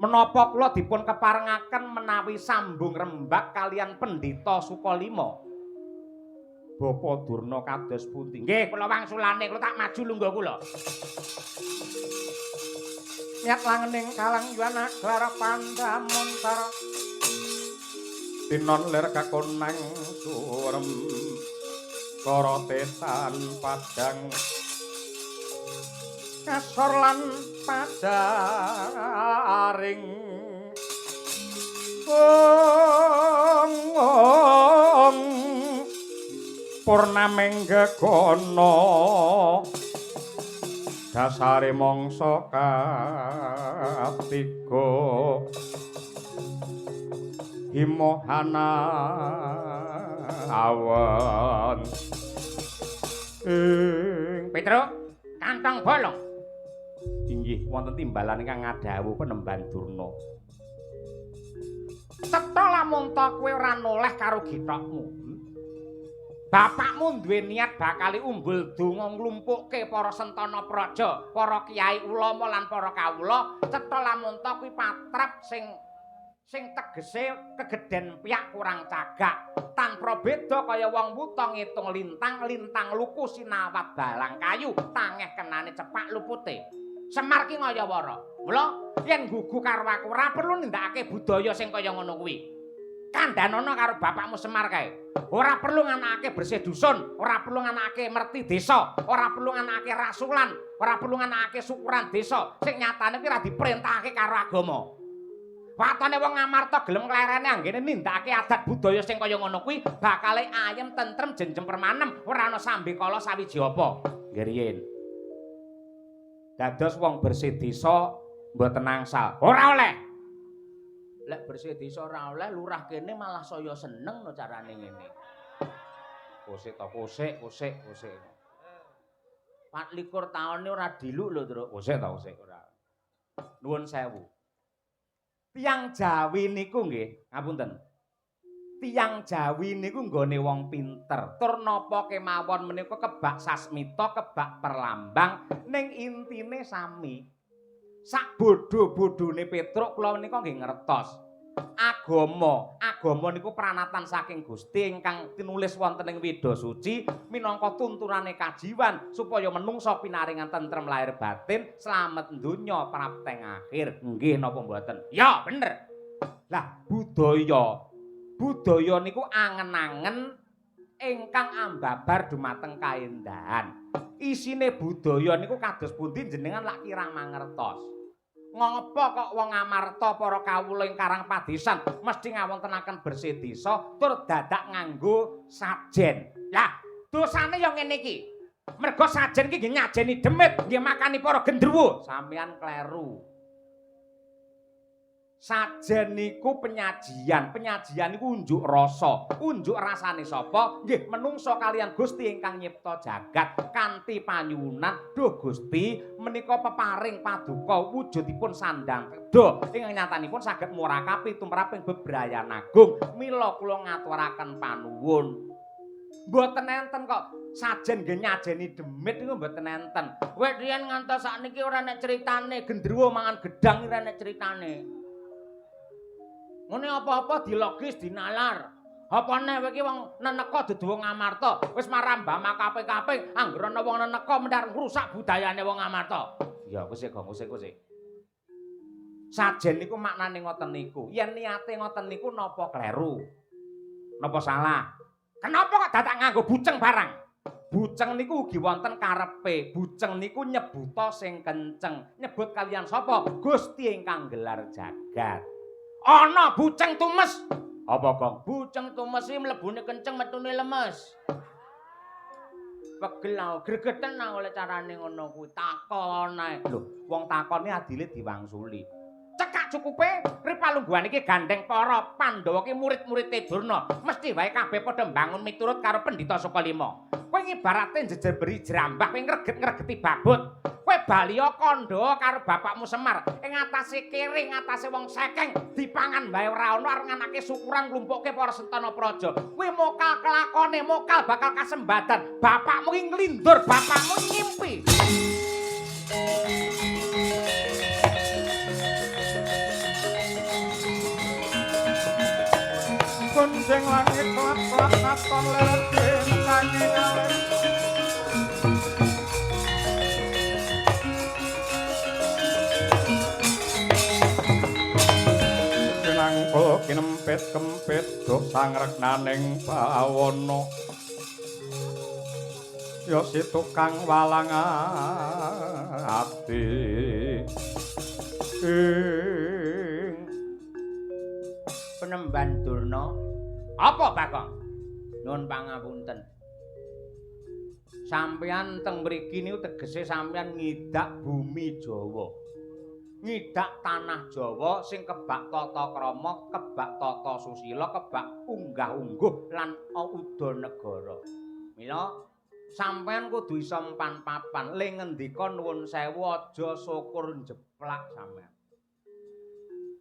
Menapa kula dipun keparengaken menawi sambung rembag kalian Pendhita Sukalima? Bapa Durna kados pundi? Nggih, kula wangsulane, kula tak maju lungguh kula. Nyat langening kalang yuwana glara pandamuntara. Tinon lir kakonang surem korotetan padang kasor lan pajaring. Ong ong purnaming gegono dasare mangsa katiga himohana awan ing Petruk kantong bolong. Inggih wonten timbalan ingkang ngadhawuh penemban Durna. Cetha lamun ta kowe ora noleh karo githokmu. Bapakmu duwe niat bakal umbul donga nglumpukke para sentana praja, para kiai ulama lan para kawula. Cetha lamun ta kuwi patrap sing sing tegese kegeden piyak kurang cagak. Tanpa beda kaya wong wuta ngitung lintang, lintang luku sinawat balang kayu, tangeh kenane cepak lupute. Semar ki ngayawara. Mula yen gugu karo aku ora perlu nindakake budaya sing kaya ngono kuwi. Kandhanono karo bapakmu Semar kae. Ora perlu nganakake bersih dusun, ora perlu nganakake merti desa, ora perlu nganakake rasulan, ora perlu nganakake syukuran desa. Sing nyatane kuwi ora diperintahake karo agama. Watone wong Ngamarta gelem nglerene anggene nindakake adat budaya sing kaya ngono kuwi bakale ayem tentrem jenjem permanem, ora ana sambekala sawiji apa. Nggih riyin. Dados wong bersih desa mboten angsal. Ora oleh. Lek bersih desa ora oleh, lurah kene malah saya seneng no carane ngene. Kosik to, kosik, kosik, kosik. 24 taun ora diluk lho, Truk. Kosik to, kosik ora. Nuwun sewu. Tiyang Jawi niku nggih, ngapunten. Tiyang Jawi niku nggone wong pinter. Tur napa kemawon menika kebak sasmita, kebak perlambang, ning intine sami. Sak bodho-bodhone Petruk kula menika nggih ngertos. Agama, agama niku pranatan saking Gusti ingkang tinulis wonten ing Weda Suci minangka tuntunane kajiwan supaya menungsa pinaringan tentrem lahir batin, slamet donya prapteng akhir. Nggih napa mboten? Ya, bener. Lah, budaya. Budaya niku angen-angen ingkang ambabar dumateng kaendahan. Isine budaya niku kados pundi jenengan lak kirang mangertos. Ngopo kok wong Ngamarta para kawula ing Karang Padesan mesti ngawontenaken bersih desa tur dadak nganggo sajen. Lah, dosane ya ngene iki. Mergo sajen iki nggih nyajeni demit, nggih makani para gendruwo. Sampeyan kleru. Sajen niku penyajian, penyajian niku unjuk rasa. Unjuk rasane sapa? Nggih menungsa kaliyan Gusti ingkang nyipta jagat kanthi panyuwunan, "Duh Gusti, menika peparing paduka wujudipun sandang teda ingkang nyatanipun saged murakapi tumraping bebrayan agung. Mila kula ngaturaken panuwun." Mboten enten kok sajen nggih nyajeni demit niku mboten enten. Wit riyen ngantos sakniki ora nek critane gendruwo mangan gedang ora nek critane. Ngene apa-apa dilogis dinalar. Apa neh kowe iki wong neneka dudu wong Ngamarta, wis marambama kaping-kaping anggere ana wong neneka mendar ngrusak budayane wong Ngamarta. Ya wis gong wis wis. Sajen niku maknane ngoten niku. Yen niate ngoten niku napa kleru? Napa salah? Kenapa kok dadak nganggo buceng barang? Buceng niku ugi wonten karepe. Buceng niku nyebuta sing kenceng. Nyebut kalian sapa? Gusti ingkang gelar jagat. Ana buceng tumes. Apa, Kong? Buceng tumes iki mlebune kenceng metune lemes. Pegel aku, gregeten aku oleh carane ngono kuwi. Takon ae. Lho, wong takone adile diwangsuli. Cekak cukupe ripalungguhan iki gandeng para Pandhawa ki murid-muride Durna. Mesti wae kabeh padha mbangun miturut karo Pendhita Sukalima. Kowe ngibarate njejeberi jrambah, kowe ngreget-ngregeti babut. Kowe baliya kandha karo bapakmu Semar ing atase kere, ing atase wong sekeng dipangan wae ora ana arep nganake syukuran nglumpukke para sentana praja. Kowe mokal kelakone, mokal bakal kasembadan. Bapakmu ki nglindur, bapakmu ngimpi. Gunjing langit klap-klap katon leret bintange ngalir. Kinangkul kinempit kempit duh sangreknaning bawana. Ya si tukang walang ati. Ing Penemban Durna. Apa, Bagong? Nyuwun pangapunten. Sampeyan teng mriki niku tegese sampeyan ngidak bumi Jawa. Ngidak tanah Jawa sing kebak tata krama, kebak tata susila, kebak unggah-ungguh lan uda negara. Mila sampeyan kudu iso empan papan. Le ngendika nuwun sewu aja syukur njeplak sampeyan.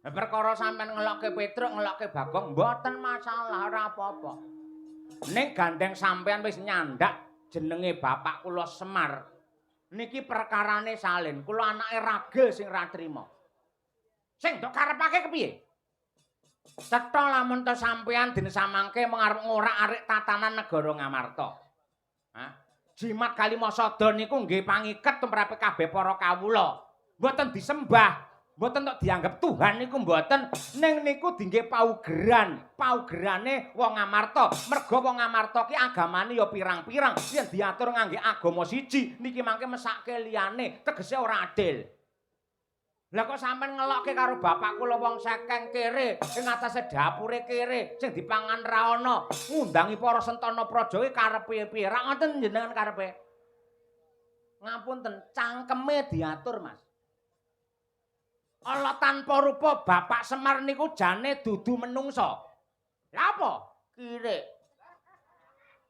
Perkara sampeyan ngelokke Petruk, ngelokke Bagong mboten masalah, ora apa-apa. Ning gandeng sampeyan wis nyandak jenenge bapak kula Semar. Niki perkarane salin, kula anake ragil sing ra trima. Sing ndok karepake kepiye? Cetha lamun to sampeyan dene samangke mung arep ngorak-arik tatanan negara Ngamarta. Hah? Jimat Kalimasada niku nggih pangiket tumrape kabeh para kawula. Mboten disembah. Mboten tok dianggep Tuhan niku mboten, ning niku dingge paugeran, paugerane wong Ngamarta. Merga wong Ngamarta ki agamane ya pirang-pirang, yen diatur ngangge agama siji niki mangke mesake liyane, tegese ora adil. Lah kok sampean ngelokke karo bapak kula wong sekeng kere, ing atase dapure kere, sing dipangan ra ana, ngundangi para sentana praja ki karepe piye? Ra ngoten jenengan karepe? Ngapunten, cangkeme diatur, Mas. Ala tanpa rupa Bapak Semar niku jane dudu menungsa. Lha apa? Kirik.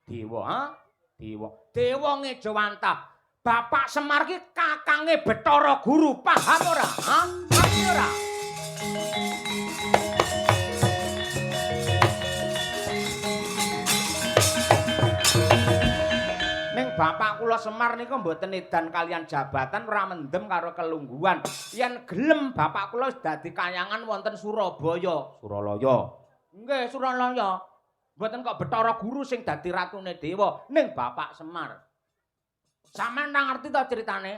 Dewa, ha? Dewa. Dewa ngejawantah. Bapak Semar ki kakange Bathara Guru, paham ora? Ha? Ngerti ora? Ning bapak kula Semar niku mboten edan kalian jabatan, ora mendem karo kelungguhan. Yen gelem bapak kula wis dadi kayangan wonten Surabaya. Suralaya. Nggih, Suralaya. Mboten kok Bathara Guru sing dadi ratune dewa, ning bapak Semar. Sampeyan nang ngerti to critane?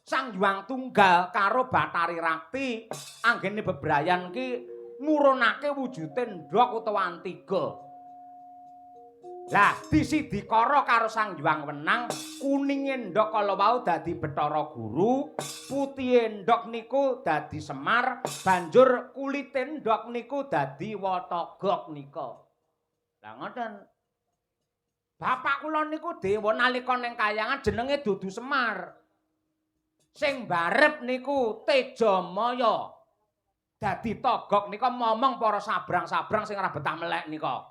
Sang Hyang Tunggal karo Bathari Rakti anggene bebrayan ki nurunake wujude ndhog utawa antiga. Lah disidikara karo Sang Hyang Wenang, kuninge ndhog kala wau dadi Bathara Guru, putihe ndhog niku dadi Semar, banjur kulite ndhog niku dadi Watogok nika. Lah ngoten. Bapak kula niku dewa nalika ning kayangan jenenge dudu Semar. Sing barep niku Tejamaya. Dadi togok nika momong para sabrang-sabrang sing ora betah melek nika.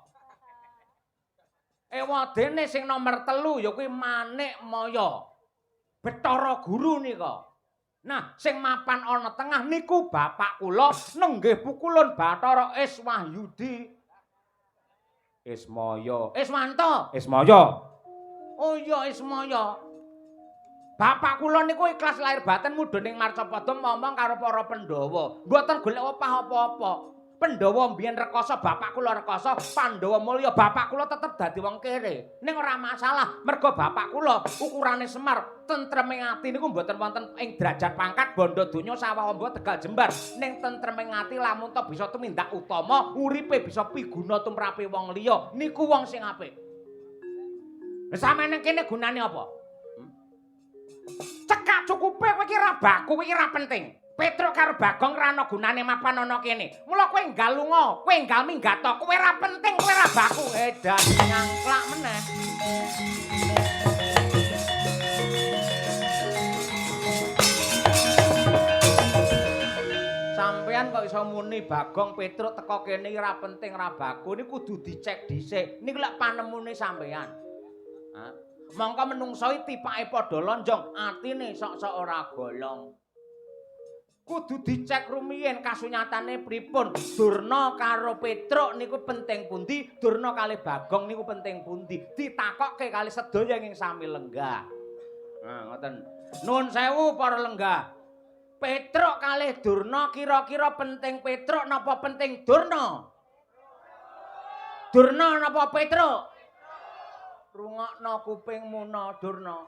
Ewadene sing nomer 3 ya kuwi Manikmaya. Bathara Guru nika. Nah, sing mapan ana tengah niku bapak kula nenggih pukulun Bathara Iswahyudi. Ismaya. Iswanto. Ismaya. Oh iya Ismaya. Bapak kula niku ikhlas lahir batin mudhun ing marcapada momong karo para Pandhawa. Mboten golek opah apa-apa. Pandhawa mbiyen rekoso, bapak kula rekoso, Pandhawa mulya, bapak kula tetep dadi wong kere. Ning ora masalah, mergo bapak kula ukurane Semar, tentreming ati niku mboten wonten ing derajat pangkat bondo donya sawah amba Tegal Jembar. Ning tentreming ati lamun to bisa tumindak utama, uripe bisa piguna tumrape wong liya, niku wong sing apik. Lah sampeyan nang kene gunane apa? Cekak cukupe kowe iki ra baku, kowe iki ra penting. Petruk karo Bagong ra ana gunane mapan ana kene. Mula kowe enggal lunga, kowe enggal minggat, kowe ra penting, kowe ra baku. Edan nyangklak meneh. Sampeyan kok iso muni Bagong Petruk teko kene iki ra penting ra baku niku kudu dicek dhisik. Niku lek panemune sampeyan. Hah? Mongko menungso iki tipake padha lonjong, atine sok-sok ora golong. Kudu dicek rumiyin kasunyatane pripun. Durna karo Petruk niku penting pundi, Durna kali Bagong niku penting pundi. Ditakokke kali sedaya ing sami lenggah. Nah, ngoten. Nuwun sewu para lenggah. Petruk kalih Durna kira-kira penting Petruk napa penting Durna? Durna napa Petruk? Rungokno kupingmu na Durna.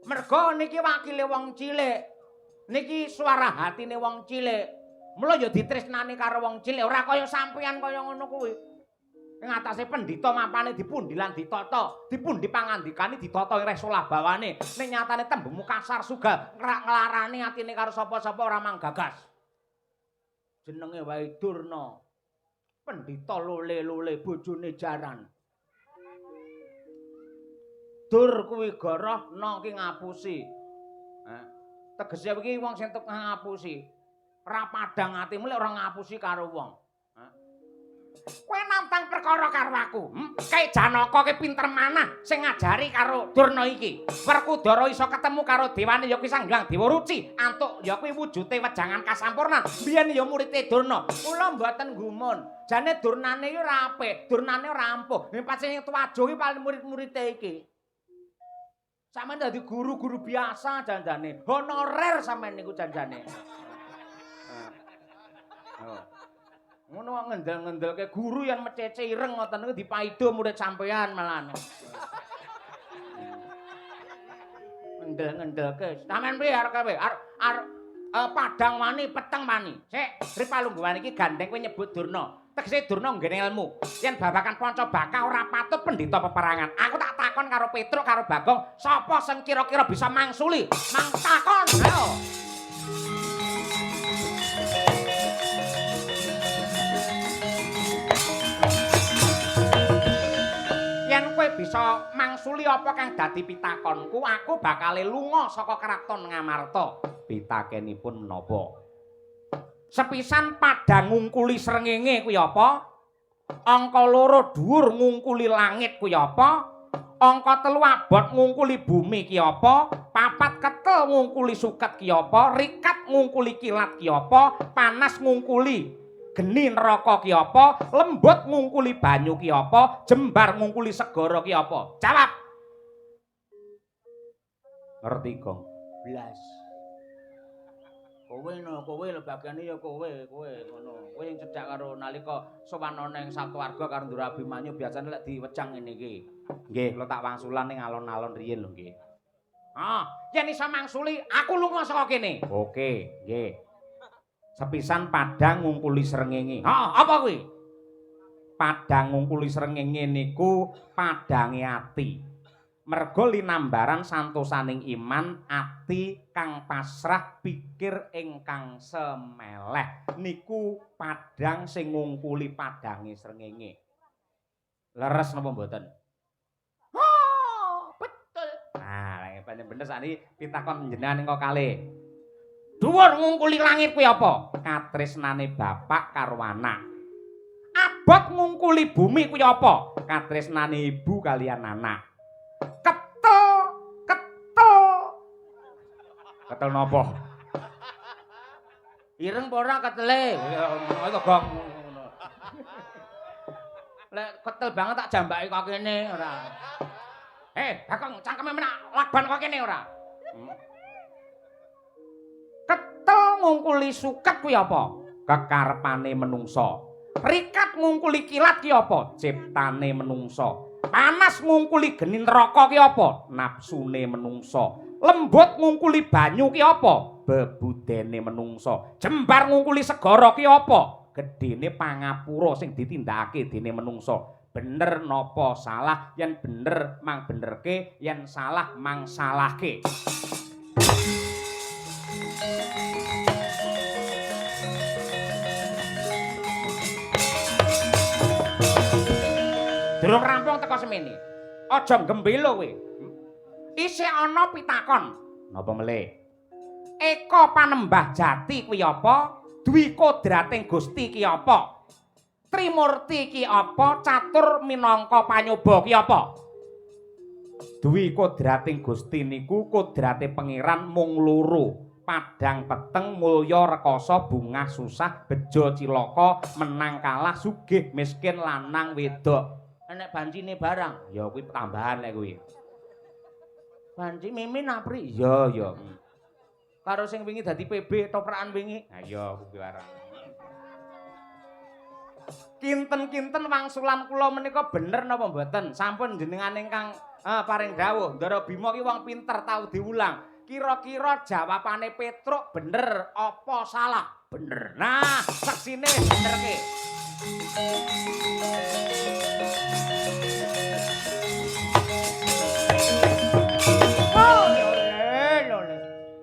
Merga niki wakile wong cilik. Niki suara hatine wong cilik. Mula ya ditresnani karo wong cilik, ora kaya sampeyan kaya ngono kuwi. Ing atase pendhita mapane dipundi lan ditata, dipundi pangandikane ditata ing resolah bawane. Ning nyatane tembemu kasar suga nglarani atine karo sapa-sapa ora manggagas. Jenenge wae Durna. Pendhita lole-lole bojone jaran. Dur kuwi goroh, na ki ngapusi. Tegese iki wong sing tukang ngapusi. Ora padhang atimu lek ora ngapusi karo wong. Kowe nantang perkara karo aku. Kae Janaka ki pinter manah sing ngajari karo Durna iki. Werkudara iso ketemu karo dewane ya kuwi Sang Hyang Dewa Ruci. Antuk ya kuwi wujude wejangan kasampurnan. Biyen ya murite Durna. Kula mboten gumun. Jane Durnane iki ora apik, Durnane ora ampuh. Nek pancen tuwajo iki paling murid-murite iki. Sampeyan dadi guru-guru biasa janjane. Honorer sampeyan niku janjane. Oh. Ngono kok ngendel-ngendelke guru yang mecece ireng ngoten niku dipaido murid sampeyan malahan. Ngendel-ngendelke. Sampeyan piye arep kowe? Arep padang wani, peteng wani. Sik, Sri Palungguhan iki gandeng kowe nyebut Durna. Tegese Durna nggene ilmu. Yen babagan Pancabaka ora patut pendhita peperangan. Aku tak takon karo Petruk karo Bagong, sapa sing kira-kira bisa mangsuli? Mang takon, ayo. Yen kowe bisa mangsuli apa kang dadi pitakonku, aku bakal lunga saka kraton Ngamarta. Pitakenipun menapa? Sepisan padhang ngungkuli srengenge kuwi apa? Angka loro dhuwur ngungkuli langit kuwi apa? Angka telu abot ngungkuli bumi ki apa? Papat ketel ngungkuli suket ki apa? Rikat ngungkuli kilat ki apa? Panas ngungkuli geni neraka ki apa? Lembut ngungkuli banyu ki apa? Jembar ngungkuli segara ki apa? Jawab. Ngerti, Gong? Blas. Kowe no, kowe lho bagiane ya kowe, kowe ngono. Kowe sing cedhak karo nalika sowan ana ing Saptawarga karo Ndura Abimanyu biasane lek diwejang ngene iki. Nggih, kula tak wangsulan ning alon-alon riyin lho nggih. Ah, yen iso mangsuli, aku lunga saka kene. Oke, nggih. Sepisan padhang ngungkuli srengenge. Heeh, apa kuwi? Padhang ngungkuli srengenge niku padhange ati. Merga linambaran santosaning iman ati kang pasrah pikir ingkang semeleh niku padhang sing ngungkuli padhange srengenge. Leres napa mboten? Oh, betul. Nah, lek pancen bener sakniki pitakon jenengan ing kalih. Dhuwur ngungkuli langit kuwi apa? Katresnane bapak karo anak. Abot ngungkuli bumi kuwi apa? Katresnane ibu kalian anak. Ketel, ketel. Ketel napa? Ireng apa ora ketele? Ngono gong. Lek ketel banget tak jambaki kok kene ora. Bagong cangkeme menak lakban kok kene ora. Ketel ngungkuli suket kuwi apa? Kekarepane menungsa. Rikat ngungkuli kilat ki apa? Ciptane menungsa. Panas ngungkuli geni neraka ki apa? Nafsune menungsa. Lembut ngungkuli banyu ki apa? Bebudene menungsa. Jembar ngungkuli segara ki apa? Gedene pangapura sing ditindakake dene menungsa. Bener napa salah? Yen bener mang benerke, yen salah mang salahke. Durung rampung teko semene. Aja gembelo kowe. Isih ana pitakon. Napa melih? Eka panembah jati kuwi apa? Dwi kodrating Gusti ki apa? Trimurti ki apa? Catur minangka panyoba ki apa? Dwi kodrating Gusti niku kodrate Pangeran mung loro. Padang peteng, mulya rekasa, bungah susah, bejo cilaka, menang kalah, sugih miskin, lanang wedok. Enek bancine barang. Ya kuwi tambahan lek kuwi. Banci mimin apri. Iya, iya. Karo sing wingi dadi PB toprakan wingi. Ha iya kuwi barang. Kinten-kinten wangsulan kula menika bener napa mboten? Sampun jenengan ingkang paring dawuh, Ndara Bima ki wong pinter tau diulang. Kira-kira jawabane Petruk bener apa salah? Bener. Nah, seksine benerke.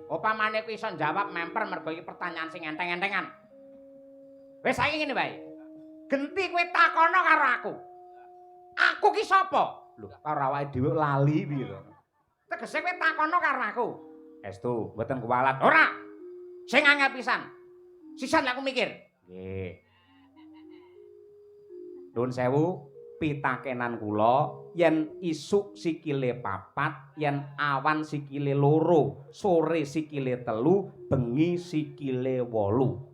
Upamane kuwi iso njawab memper mergo iki pertanyaan sing enteng-entengan. Wis saiki ngene wae. Genti kowe takono karo aku. Aku ki sapa? Lho, karo awake dhewe lali piye to? Tegese kowe takono karo aku. Estu, mboten kuwalat. Ora. Sing angel pisan. Sisan lek aku mikir. Nggih. Nuwun sewu, pitakenan kula yen isuk sikile 4, yen awan sikile 2, sore sikile 3, bengi sikile 8.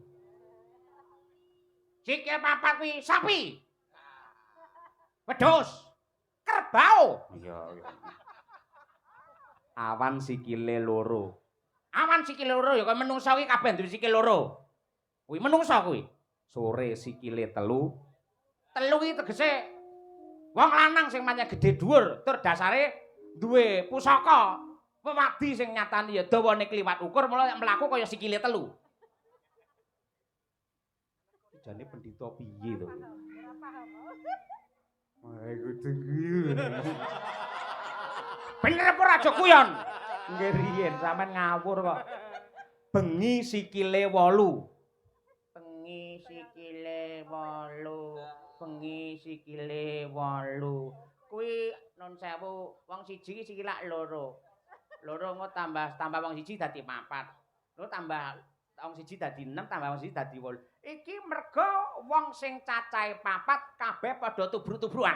Sikile 4 kuwi sapi. Wedhus. Kerbau. Iya, iya. Awan sikile 2. Awan sikile 2 ya kaya menungsa kuwi kabeh duwe sikil 2. Kuwi menungsa kuwi. Sore sikile 3. 3 iki tegese wong lanang sing pancen gedhe dhuwur tur dasare duwe pusaka wewadi sing nyatane ya dawane kliwat ukur mula nek mlaku kaya sikile 3. Jane pendhita piye to? Wah, kudu guyu. Bener apa ora aja guyon? Nggih riyen sampean ngawur kok. Bengi sikile 8. Bengi sikile 8. Bengi sikile 8. Kuwi nun sewu, wong siji iki sikil lak 2. 2 engko tambah wong siji dadi 4. Lho tambah wong siji dadi 6, tambah wong siji dadi 8. Iki mergo wong sing cacahe 4 kabeh padha tubruk-tubrukan.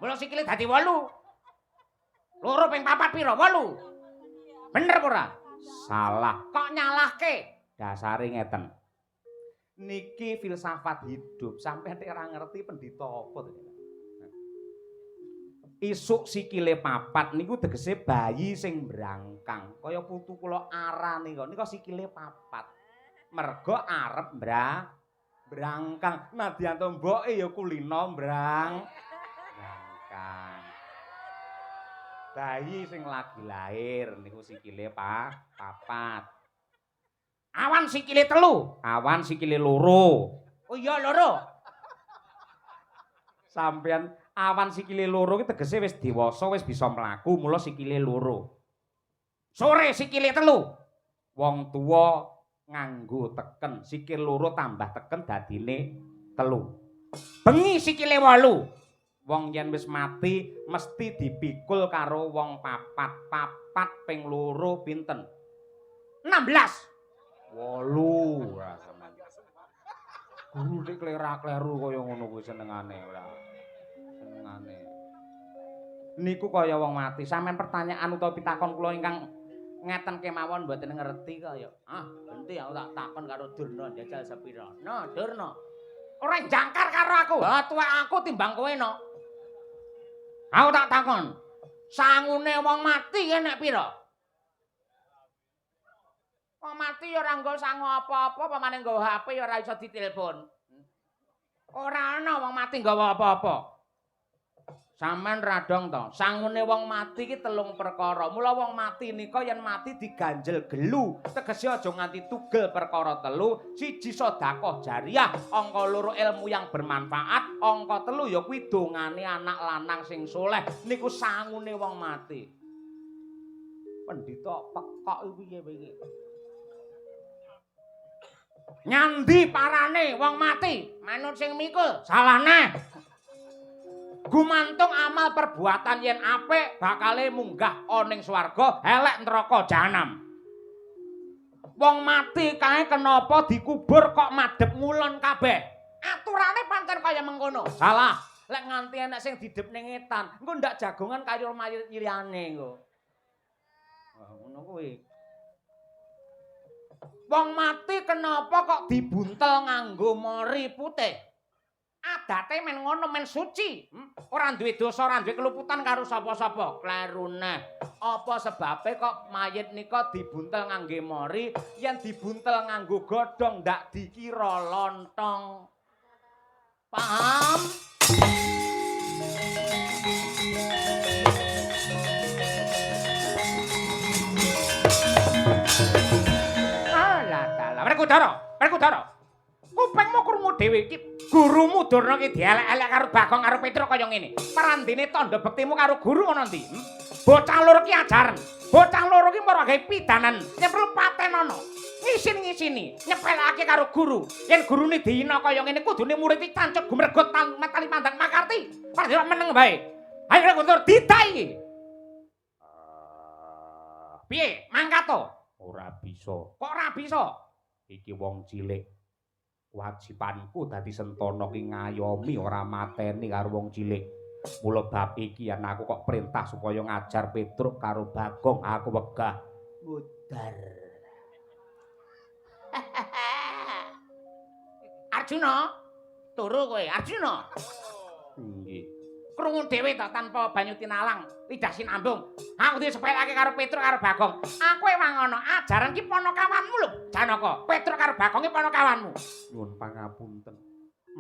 Mula sikile dadi 8. 2 ping 4 pira? 8. Bener apa ora? Salah. Kok nyalahke? Dasare ngeten. Niki filsafat hidup, sampeyan nek ora ngerti pendhita apa to. Isuk sikile 4 niku tegese bayi sing brangkang. Kaya putu kula arane kok nika sikile 4. Mergo arep brangkang. Nadyan to mboke ya kulina brangkang. Bayi sing lagi lahir niku sikile 4. Awan sikile 3, awan sikile 2. Oh iya 2. Sampeyan awan sikile 2 iki tegese wis dewasa, wis bisa mlaku, mula sikile 2. Sore sikile 3. Wong tuwa nganggo teken, sikil 2 tambah teken dadine 3. Bengi sikile 8. Wong yen wis mati mesti dipikul karo wong 4. 4 ping 2 pinten? 16. 8. Ora sampeyan. Guru nek klera-kleru kaya ngono kuwi senengane ora. Senengane. Niku kaya wong mati. Sampeyan pertanyaan utawa pitakon kula ingkang ngeten kemawon mboten ngerti kok ya. Ah, genti aku tak takon karo Durna njajal sepira. No, Durna. Ora jangkar karo aku. Ha, tuwek aku timbang kowe no. Aku tak takon. Sangune wong mati ki nek pira? Wong mati ya ora nggo sangu apa-apa, pamane nggo HP ya ora iso ditelepon. Ora ana wong mati nggawa apa-apa. Sampeyan radong to, sangune wong mati iki telung perkara. Mula wong mati nika yen mati diganjel gelu, tegese aja nganti tugel perkara telu. Siji sedekah jariah, angka loro ilmu yang bermanfaat, angka telu ya kuwi dongane anak lanang sing soleh. Niku sangune wong mati. Pendhita pekok piye kowe iki? Nyandi parane wong mati, manut sing mikul. Salah neh. Gumantung amal perbuatan yen apik bakale munggah ana ning swarga, elek neraka jahanam. Wong mati kae kenapa dikubur kok madhep ngulon kabeh? Aturane pancen kaya mengkono. Salah. Lek nganti enek sing didhep ning etan, engko ndak jagongan kaya mayit liyane engko. Wah, ngono kuwi. Wong mati kenapa kok dibuntel nganggo mori putih? Adate men ngono, men suci. Ora duwe dosa, ora duwe keluputan karo sapa-sapa. Kleru neh. Apa sebabe kok mayit nika dibuntel ngangge mori, yen dibuntel nganggo godhong ndak dikira lontong. Paham? Alah dalah. Werkudara, Werkudara. Kupingmu krungu dhewe iki. Gurumu Durna ki dielek-elek karo Bagong karo Petruk kaya ngene. Prandene tandha bektimu karo guru ana ndi? Bocah loro ki ajaran. Bocah loro ki mara gawe pidanan. Yen perlu patenono. Ngisin-ngisini, nyepelake karo guru. Yen gurune dihina kaya ngene kudune murid iki cancut gumregut matali pandang makarti. Padahal meneng wae. Ayo Guntur ditai iki. Piye? Mangkat to? Ora bisa. Kok ora bisa? Iki wong cilik. Wajibanku dadi sentana ki ngayomi ora mateni karo wong cilik. Mula bab iki yen aku kok perintah supaya ngajar Petruk karo Bagong, aku wegah. Mudar. Arjuna, turu kowe, Arjuna. Nggih. Krungu dhewe ta tanpa banyu tinalang, lidah sinambung. Aku disepelake karo Petruk karo Bagong. Aku ewang ana ajaran ki panakawanmu lho, Janaka. Petruk karo Bagong ki panakawanmu. Nyuwun pangapunten.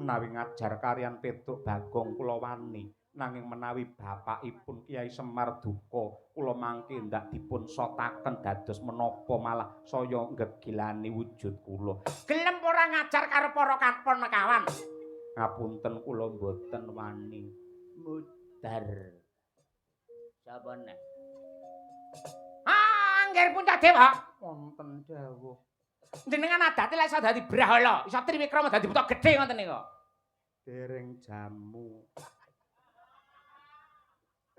Menawi ngajar kariyan Petruk Bagong kula wani, nanging menawi bapakipun Kyai Semar duka, kula mangke ndak dipun sotaken dados menapa malah saya nggegilani wujud kula. Gelem ora ngajar karo para panakawan? Ngapunten kula mboten wani. Mudar. Sapa neh? Ah, Angger Puntadewa. Wonten dawuh. Jenengan adate lek iso dadi brahala, iso triwikrama dadi buta gedhe ngoten niku. Dereng jamu.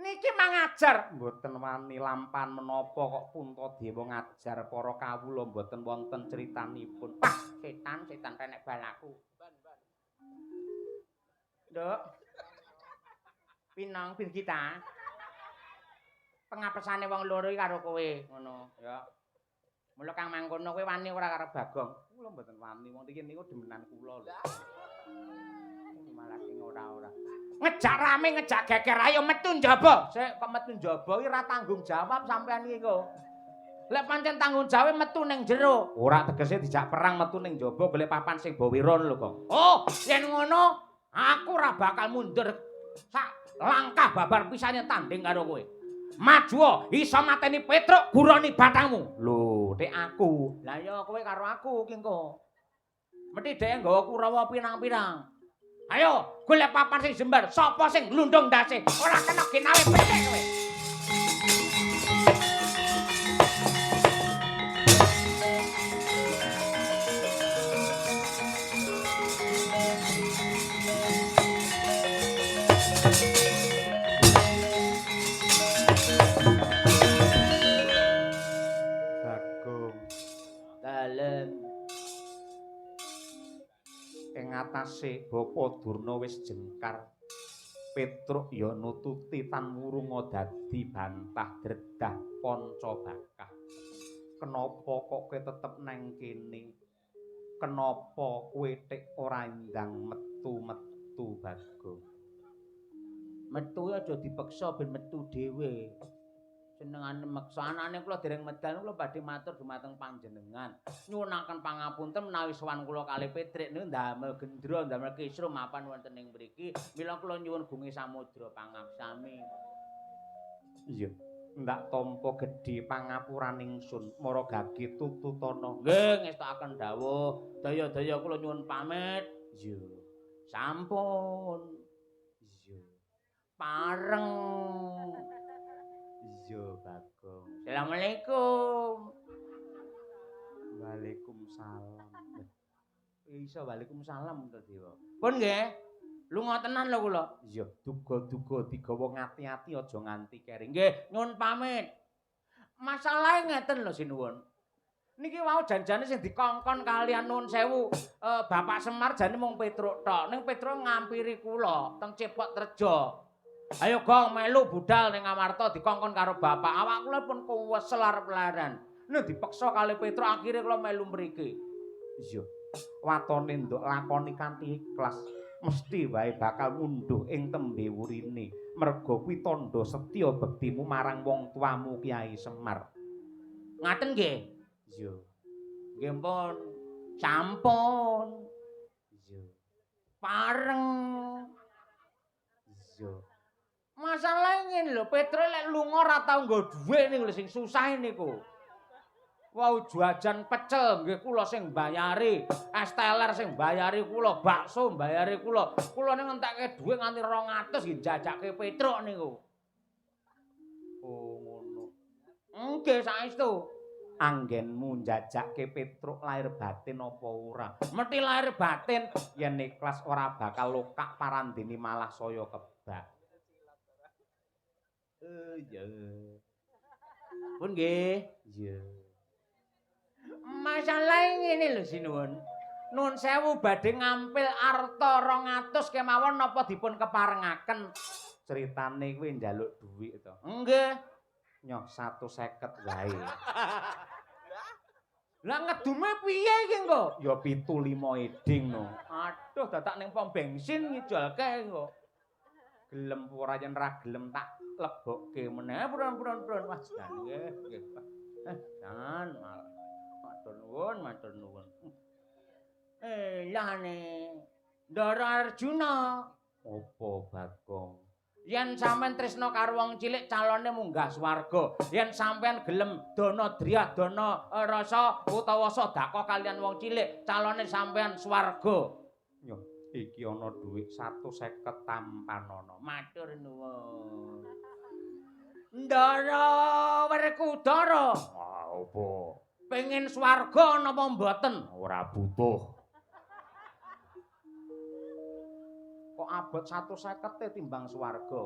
Niki mangajar mboten wani lampan menapa kok Puntadewa ngajar para kawula mboten wonten critanipun. Wah, setan, setan renek balaku. Nduk. Pinang Birgita. Pengapesane wong loro iki karo kowe, ngono ya. Mula kang mangkono kowe wani ora karo Bagong. Kula mboten wani, wong iki niku demenan kula lho. Malah sing ora-ora. Ngejak rame, ngejak geger, ayo metu njaba. Sik kok metu njaba iki ora tanggung jawab sampean iki kok. Lek pancen tanggung jawab metu ning jero. Ora tegese dijak perang metu ning njaba golek papan sing bawira lho kok. Oh, yen ngono aku ora bakal mundur sak langkah babar pisane tanding karo kowe. Maju iso mateni Petruk guroni batangmu. Lho, nek aku. Lah ya kowe karo aku ki engko. Mesti dhek nggawa Kurawa pirang-pirang. Ayo, golek papan sing jembar. Sapa sing glundung ndase? Ora kena ginawe petik kowe. Bagong. Dalem. Ing atase Bapa Durna wis jengkar. Petruk ya nututi tan wurunga dadi bantah dredah panca bakah. Kenapa kok kowe tetep nang kene? Kenapa kowe tik ora ndang metu-metu Bagong? Metu aja dipeksa ben metu dhewe. Senengane meksa anane kula dereng medal kula badhe matur dumateng panjenengan. Nyuwunaken pangapunten menawi sowan kula kalih Petrik niku ndamel gendra, ndamel kisruh mapan wonten ing mriki. Mila kula nyuwun gunge samudra pangaksami. Iya. Ndak tampa gedhe pangapuraning sun mara gage tututana. Nggih, ngestokaken dawuh. Daya-daya kula nyuwun pamit. Iya. Sampun. Iya. Pareng. Iya, Bagong. Assalamualaikum. Waalaikumsalam. Iso waalaikumsalam to, Dewa. Pun nggih. Lunga tenan lho kula. Iya, duga-duga digawa ngati-ati aja nganti keri. Nggih, nyuwun pamit. Masalahe ngeten lho sinuwun. Niki wau janjane sing dikongkon kalian nuwun sewu, Bapak Semar jane mung Petruk tok. Ning Petruk ngampiri kula teng Cepot Rejo. Ayo Gong melu budal ning Amarta dikongkon karo bapak. Awak kula pun kuwesel arep leren. Nek dipeksa kali Petruk akhire kula melu mriki. Iya. Watone nduk lakoni kanthi ikhlas. Mesti wae bakal ngunduh ing tembe wurine. Merga kuwi tandha setya bektimu marang wong tuamu Kyai Semar. Ngaten nggih? Iya. Nggih pun. Sampun. Iya. Pareng. Iya. Masalahe ngene lho, Petruk lek lunga ora tau nggo dhuwit niku lho sing susah niku. Wau jajan pecel nggih kula sing mbayari, es teler sing mbayari kula, bakso mbayari kula. Kula ning ngentekke dhuwit nganti 200 nggih jajake Petruk niku. Oh ngono. Nggih saestu. Anggenmu njajake Petruk lahir batin apa ora? Mesti lahir batin. Yen ikhlas ora bakal lokak parandene malah saya kebak. Iya. Pun nggih. Iya. Masalahe ngene lho sinuwun. Nuwun sewu badhe ngampil arta 200 kemawon napa dipun keparengaken. Critane kuwi njaluk dhuwit to. Nggih. Nyoh 150 wae. Lah ngedume piye iki engko? Ya 75 eding no. Aduh dadak ning pom bensin ngijolke engko. Gelem ora yen ra gelem tak lebokke Meneh purun-purun-purun. Wah, jan nggih, nggih. Jan malah. Matur nuwun, matur nuwun. Lah ne. Ndara Arjuna. Apa Bagong? Yen sampean tresna karo wong cilik calone munggah swarga. Yen sampean gelem dana driyah, dana rasa utawa sedekah kalian wong cilik, calone sampean swarga. Nyoh, iki ana dhuwit 150 tampanana. Matur nuwun. Ndara Werkudara. Ah, apa? Pengen swarga napa mboten? Ora butuh. Kok abot 150 timbang swarga?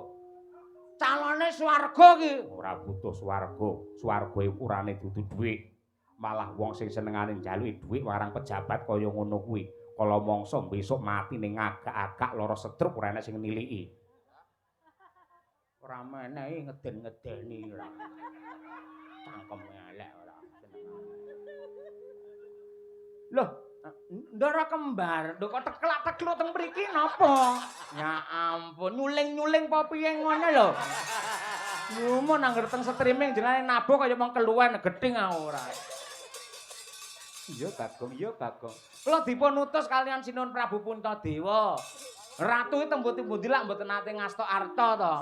Calone swarga ki. Ora butuh swarga. Swarga ukurane dudu dhuwit. Malah wong sing senengane njaluki dhuwit marang pejabat kaya ngono kuwi. Kala mangsa besok mati ning agak-agak lara stroke ora enek sing niliki. Ora menehi ngeden-ngedeni ora. Cangkeme elek ora senengane. Loh, Ndara kembar, lho kok teklak-tekluk teng mriki napa? Ya ampun, nyuling-nyuling apa piye ngono lho. Nyumun angger teng streaming jenenge nabuh kaya mong keluwen gething aku ora. Iya Bagong, iya Bagong. Kula dipun utus kalian Sinuwun Prabu Puntadewa. Ratu iki tembu-tembu lak mboten nate ngasta arta to.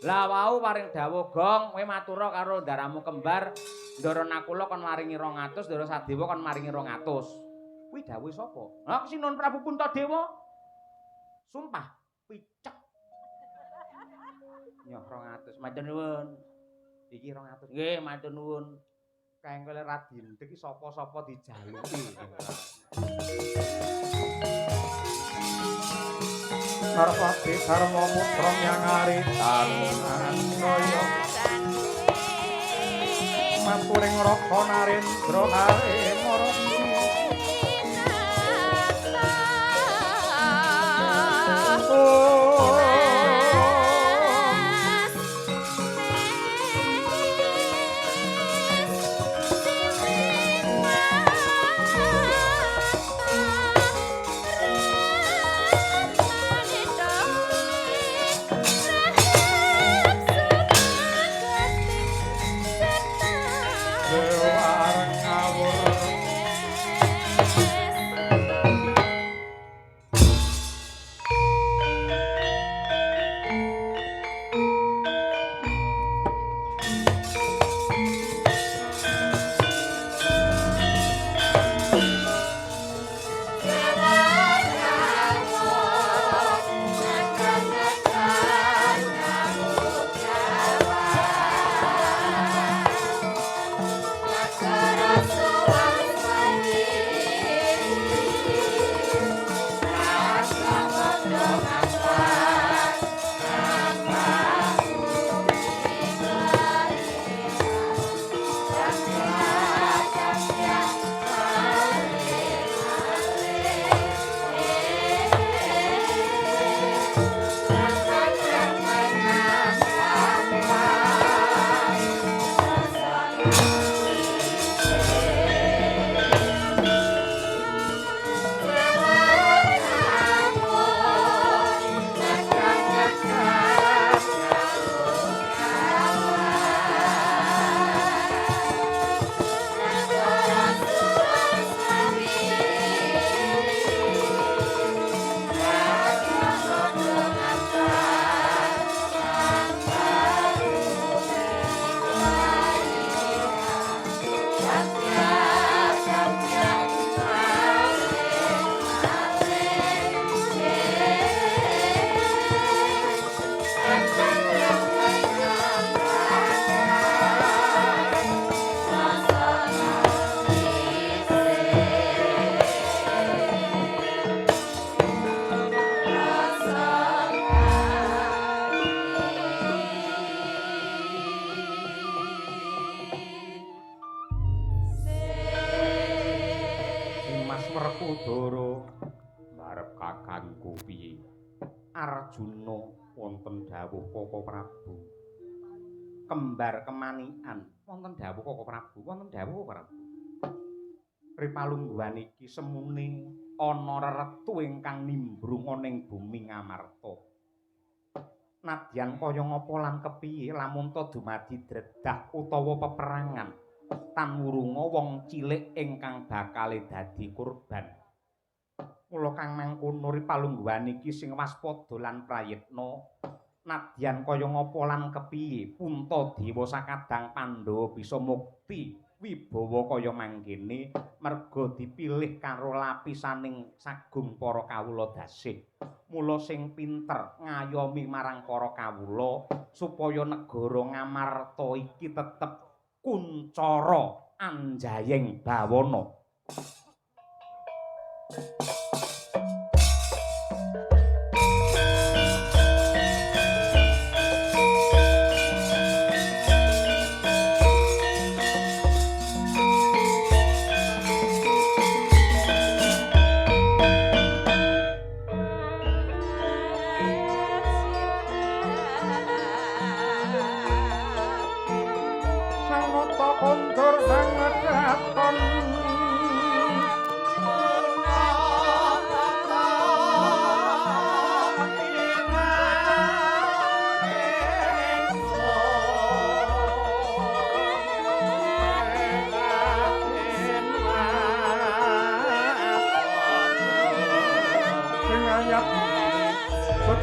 Lah wau paring dawuh Gong, kowe matura karo ndaramu kembar, Ndara Nakula kon maringi 200, Ndara Sadewa kon maringi 200. Kuwi dawuhe sapa? Lah Sinuwun Prabu Puntadewa. Sumpah picek. Nyoh 200. Matur nuwun. Iki 200. Nggih, matur nuwun. Kaengkole ra dindek iki sapa-sapa dijaluki. Narpati Dharma Putra nyangari tanunan kaya maturing raka narendra are mara. Werkudara marep kakangku piye? Arjuna wonten dawuh Koko Prabu. Kembar kemanikan wonten dawuh Koko Prabu, wonten dawuh Koko Prabu. Ripalungguhan iki semune ana reretu ingkang nimbrung ana ing bumi Ngamarta. Nadyan kaya ngapa lan kepiye lamun ta dumadi dredah utawa peperangan tan wurunga wong cilik ingkang bakale dadi kurban. Mula kang mangkono ripalungguhan iki sing waspada lan prayitna. Nadyan kaya ngapa lan kepiye Puntadewa sakadang Pandhawa bisa mukti wibawa kaya mangkene merga dipilih karo lapisaning sagung para kawula dasih. Mula sing pinter ngayomi marang para kawula supaya negara Ngamarta iki tetep kuncara anjayeng bawana.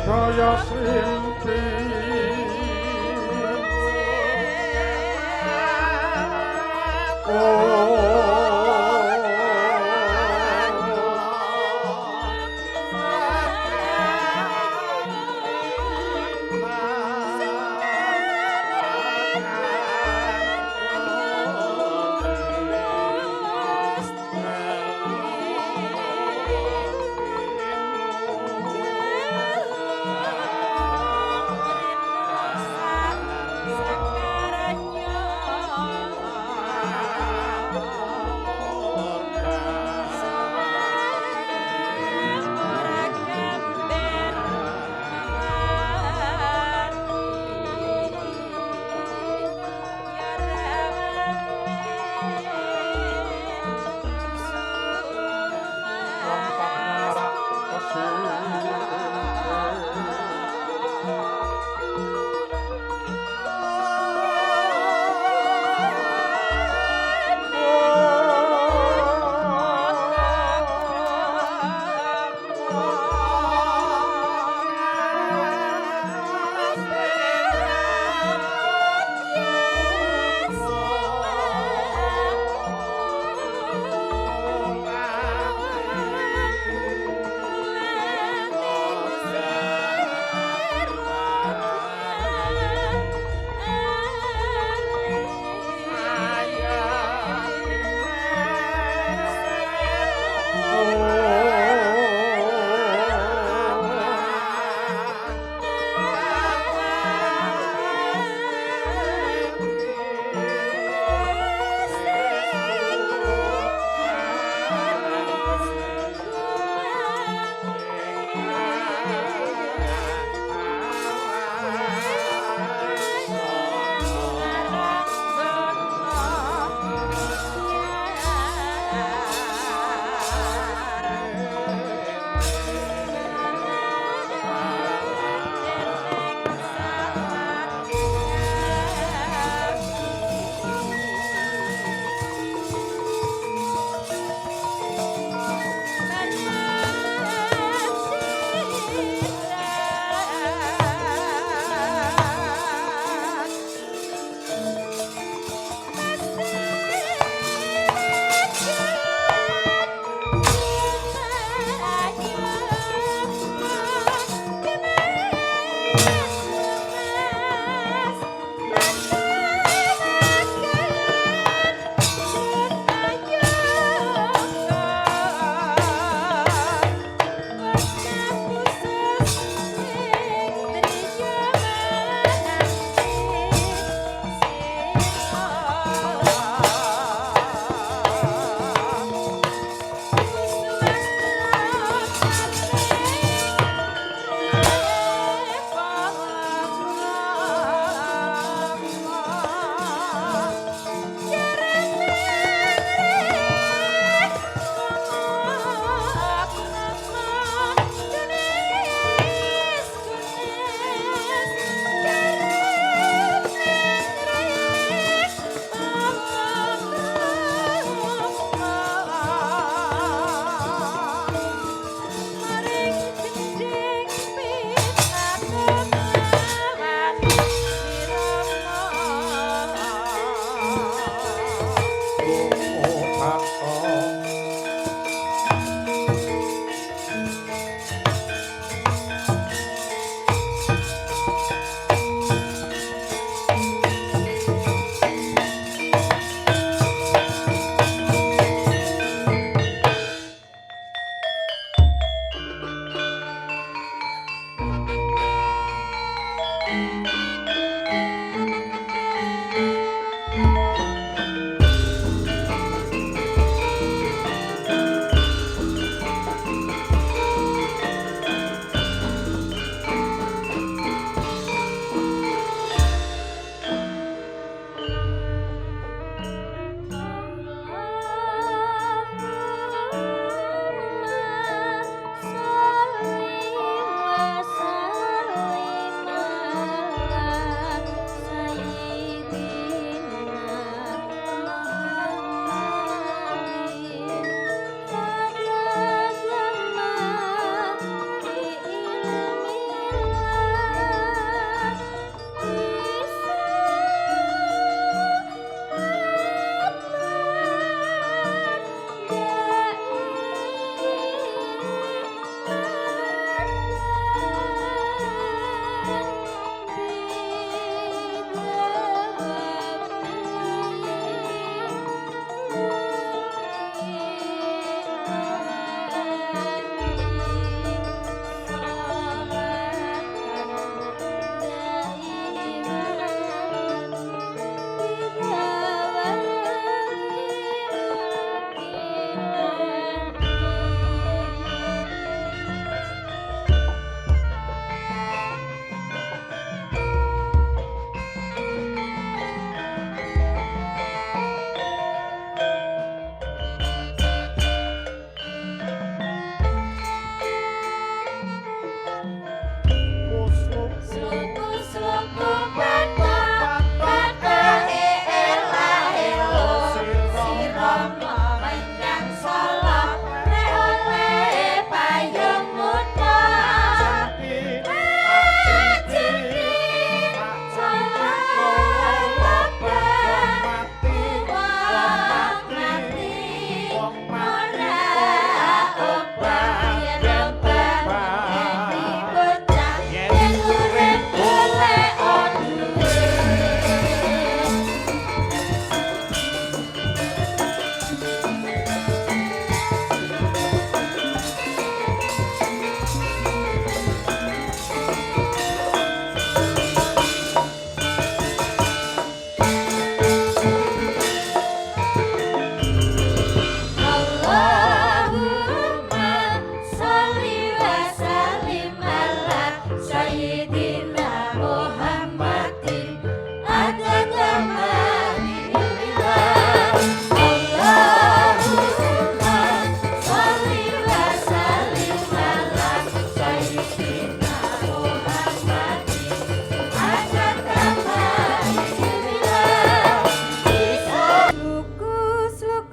Sedaya simpi oh.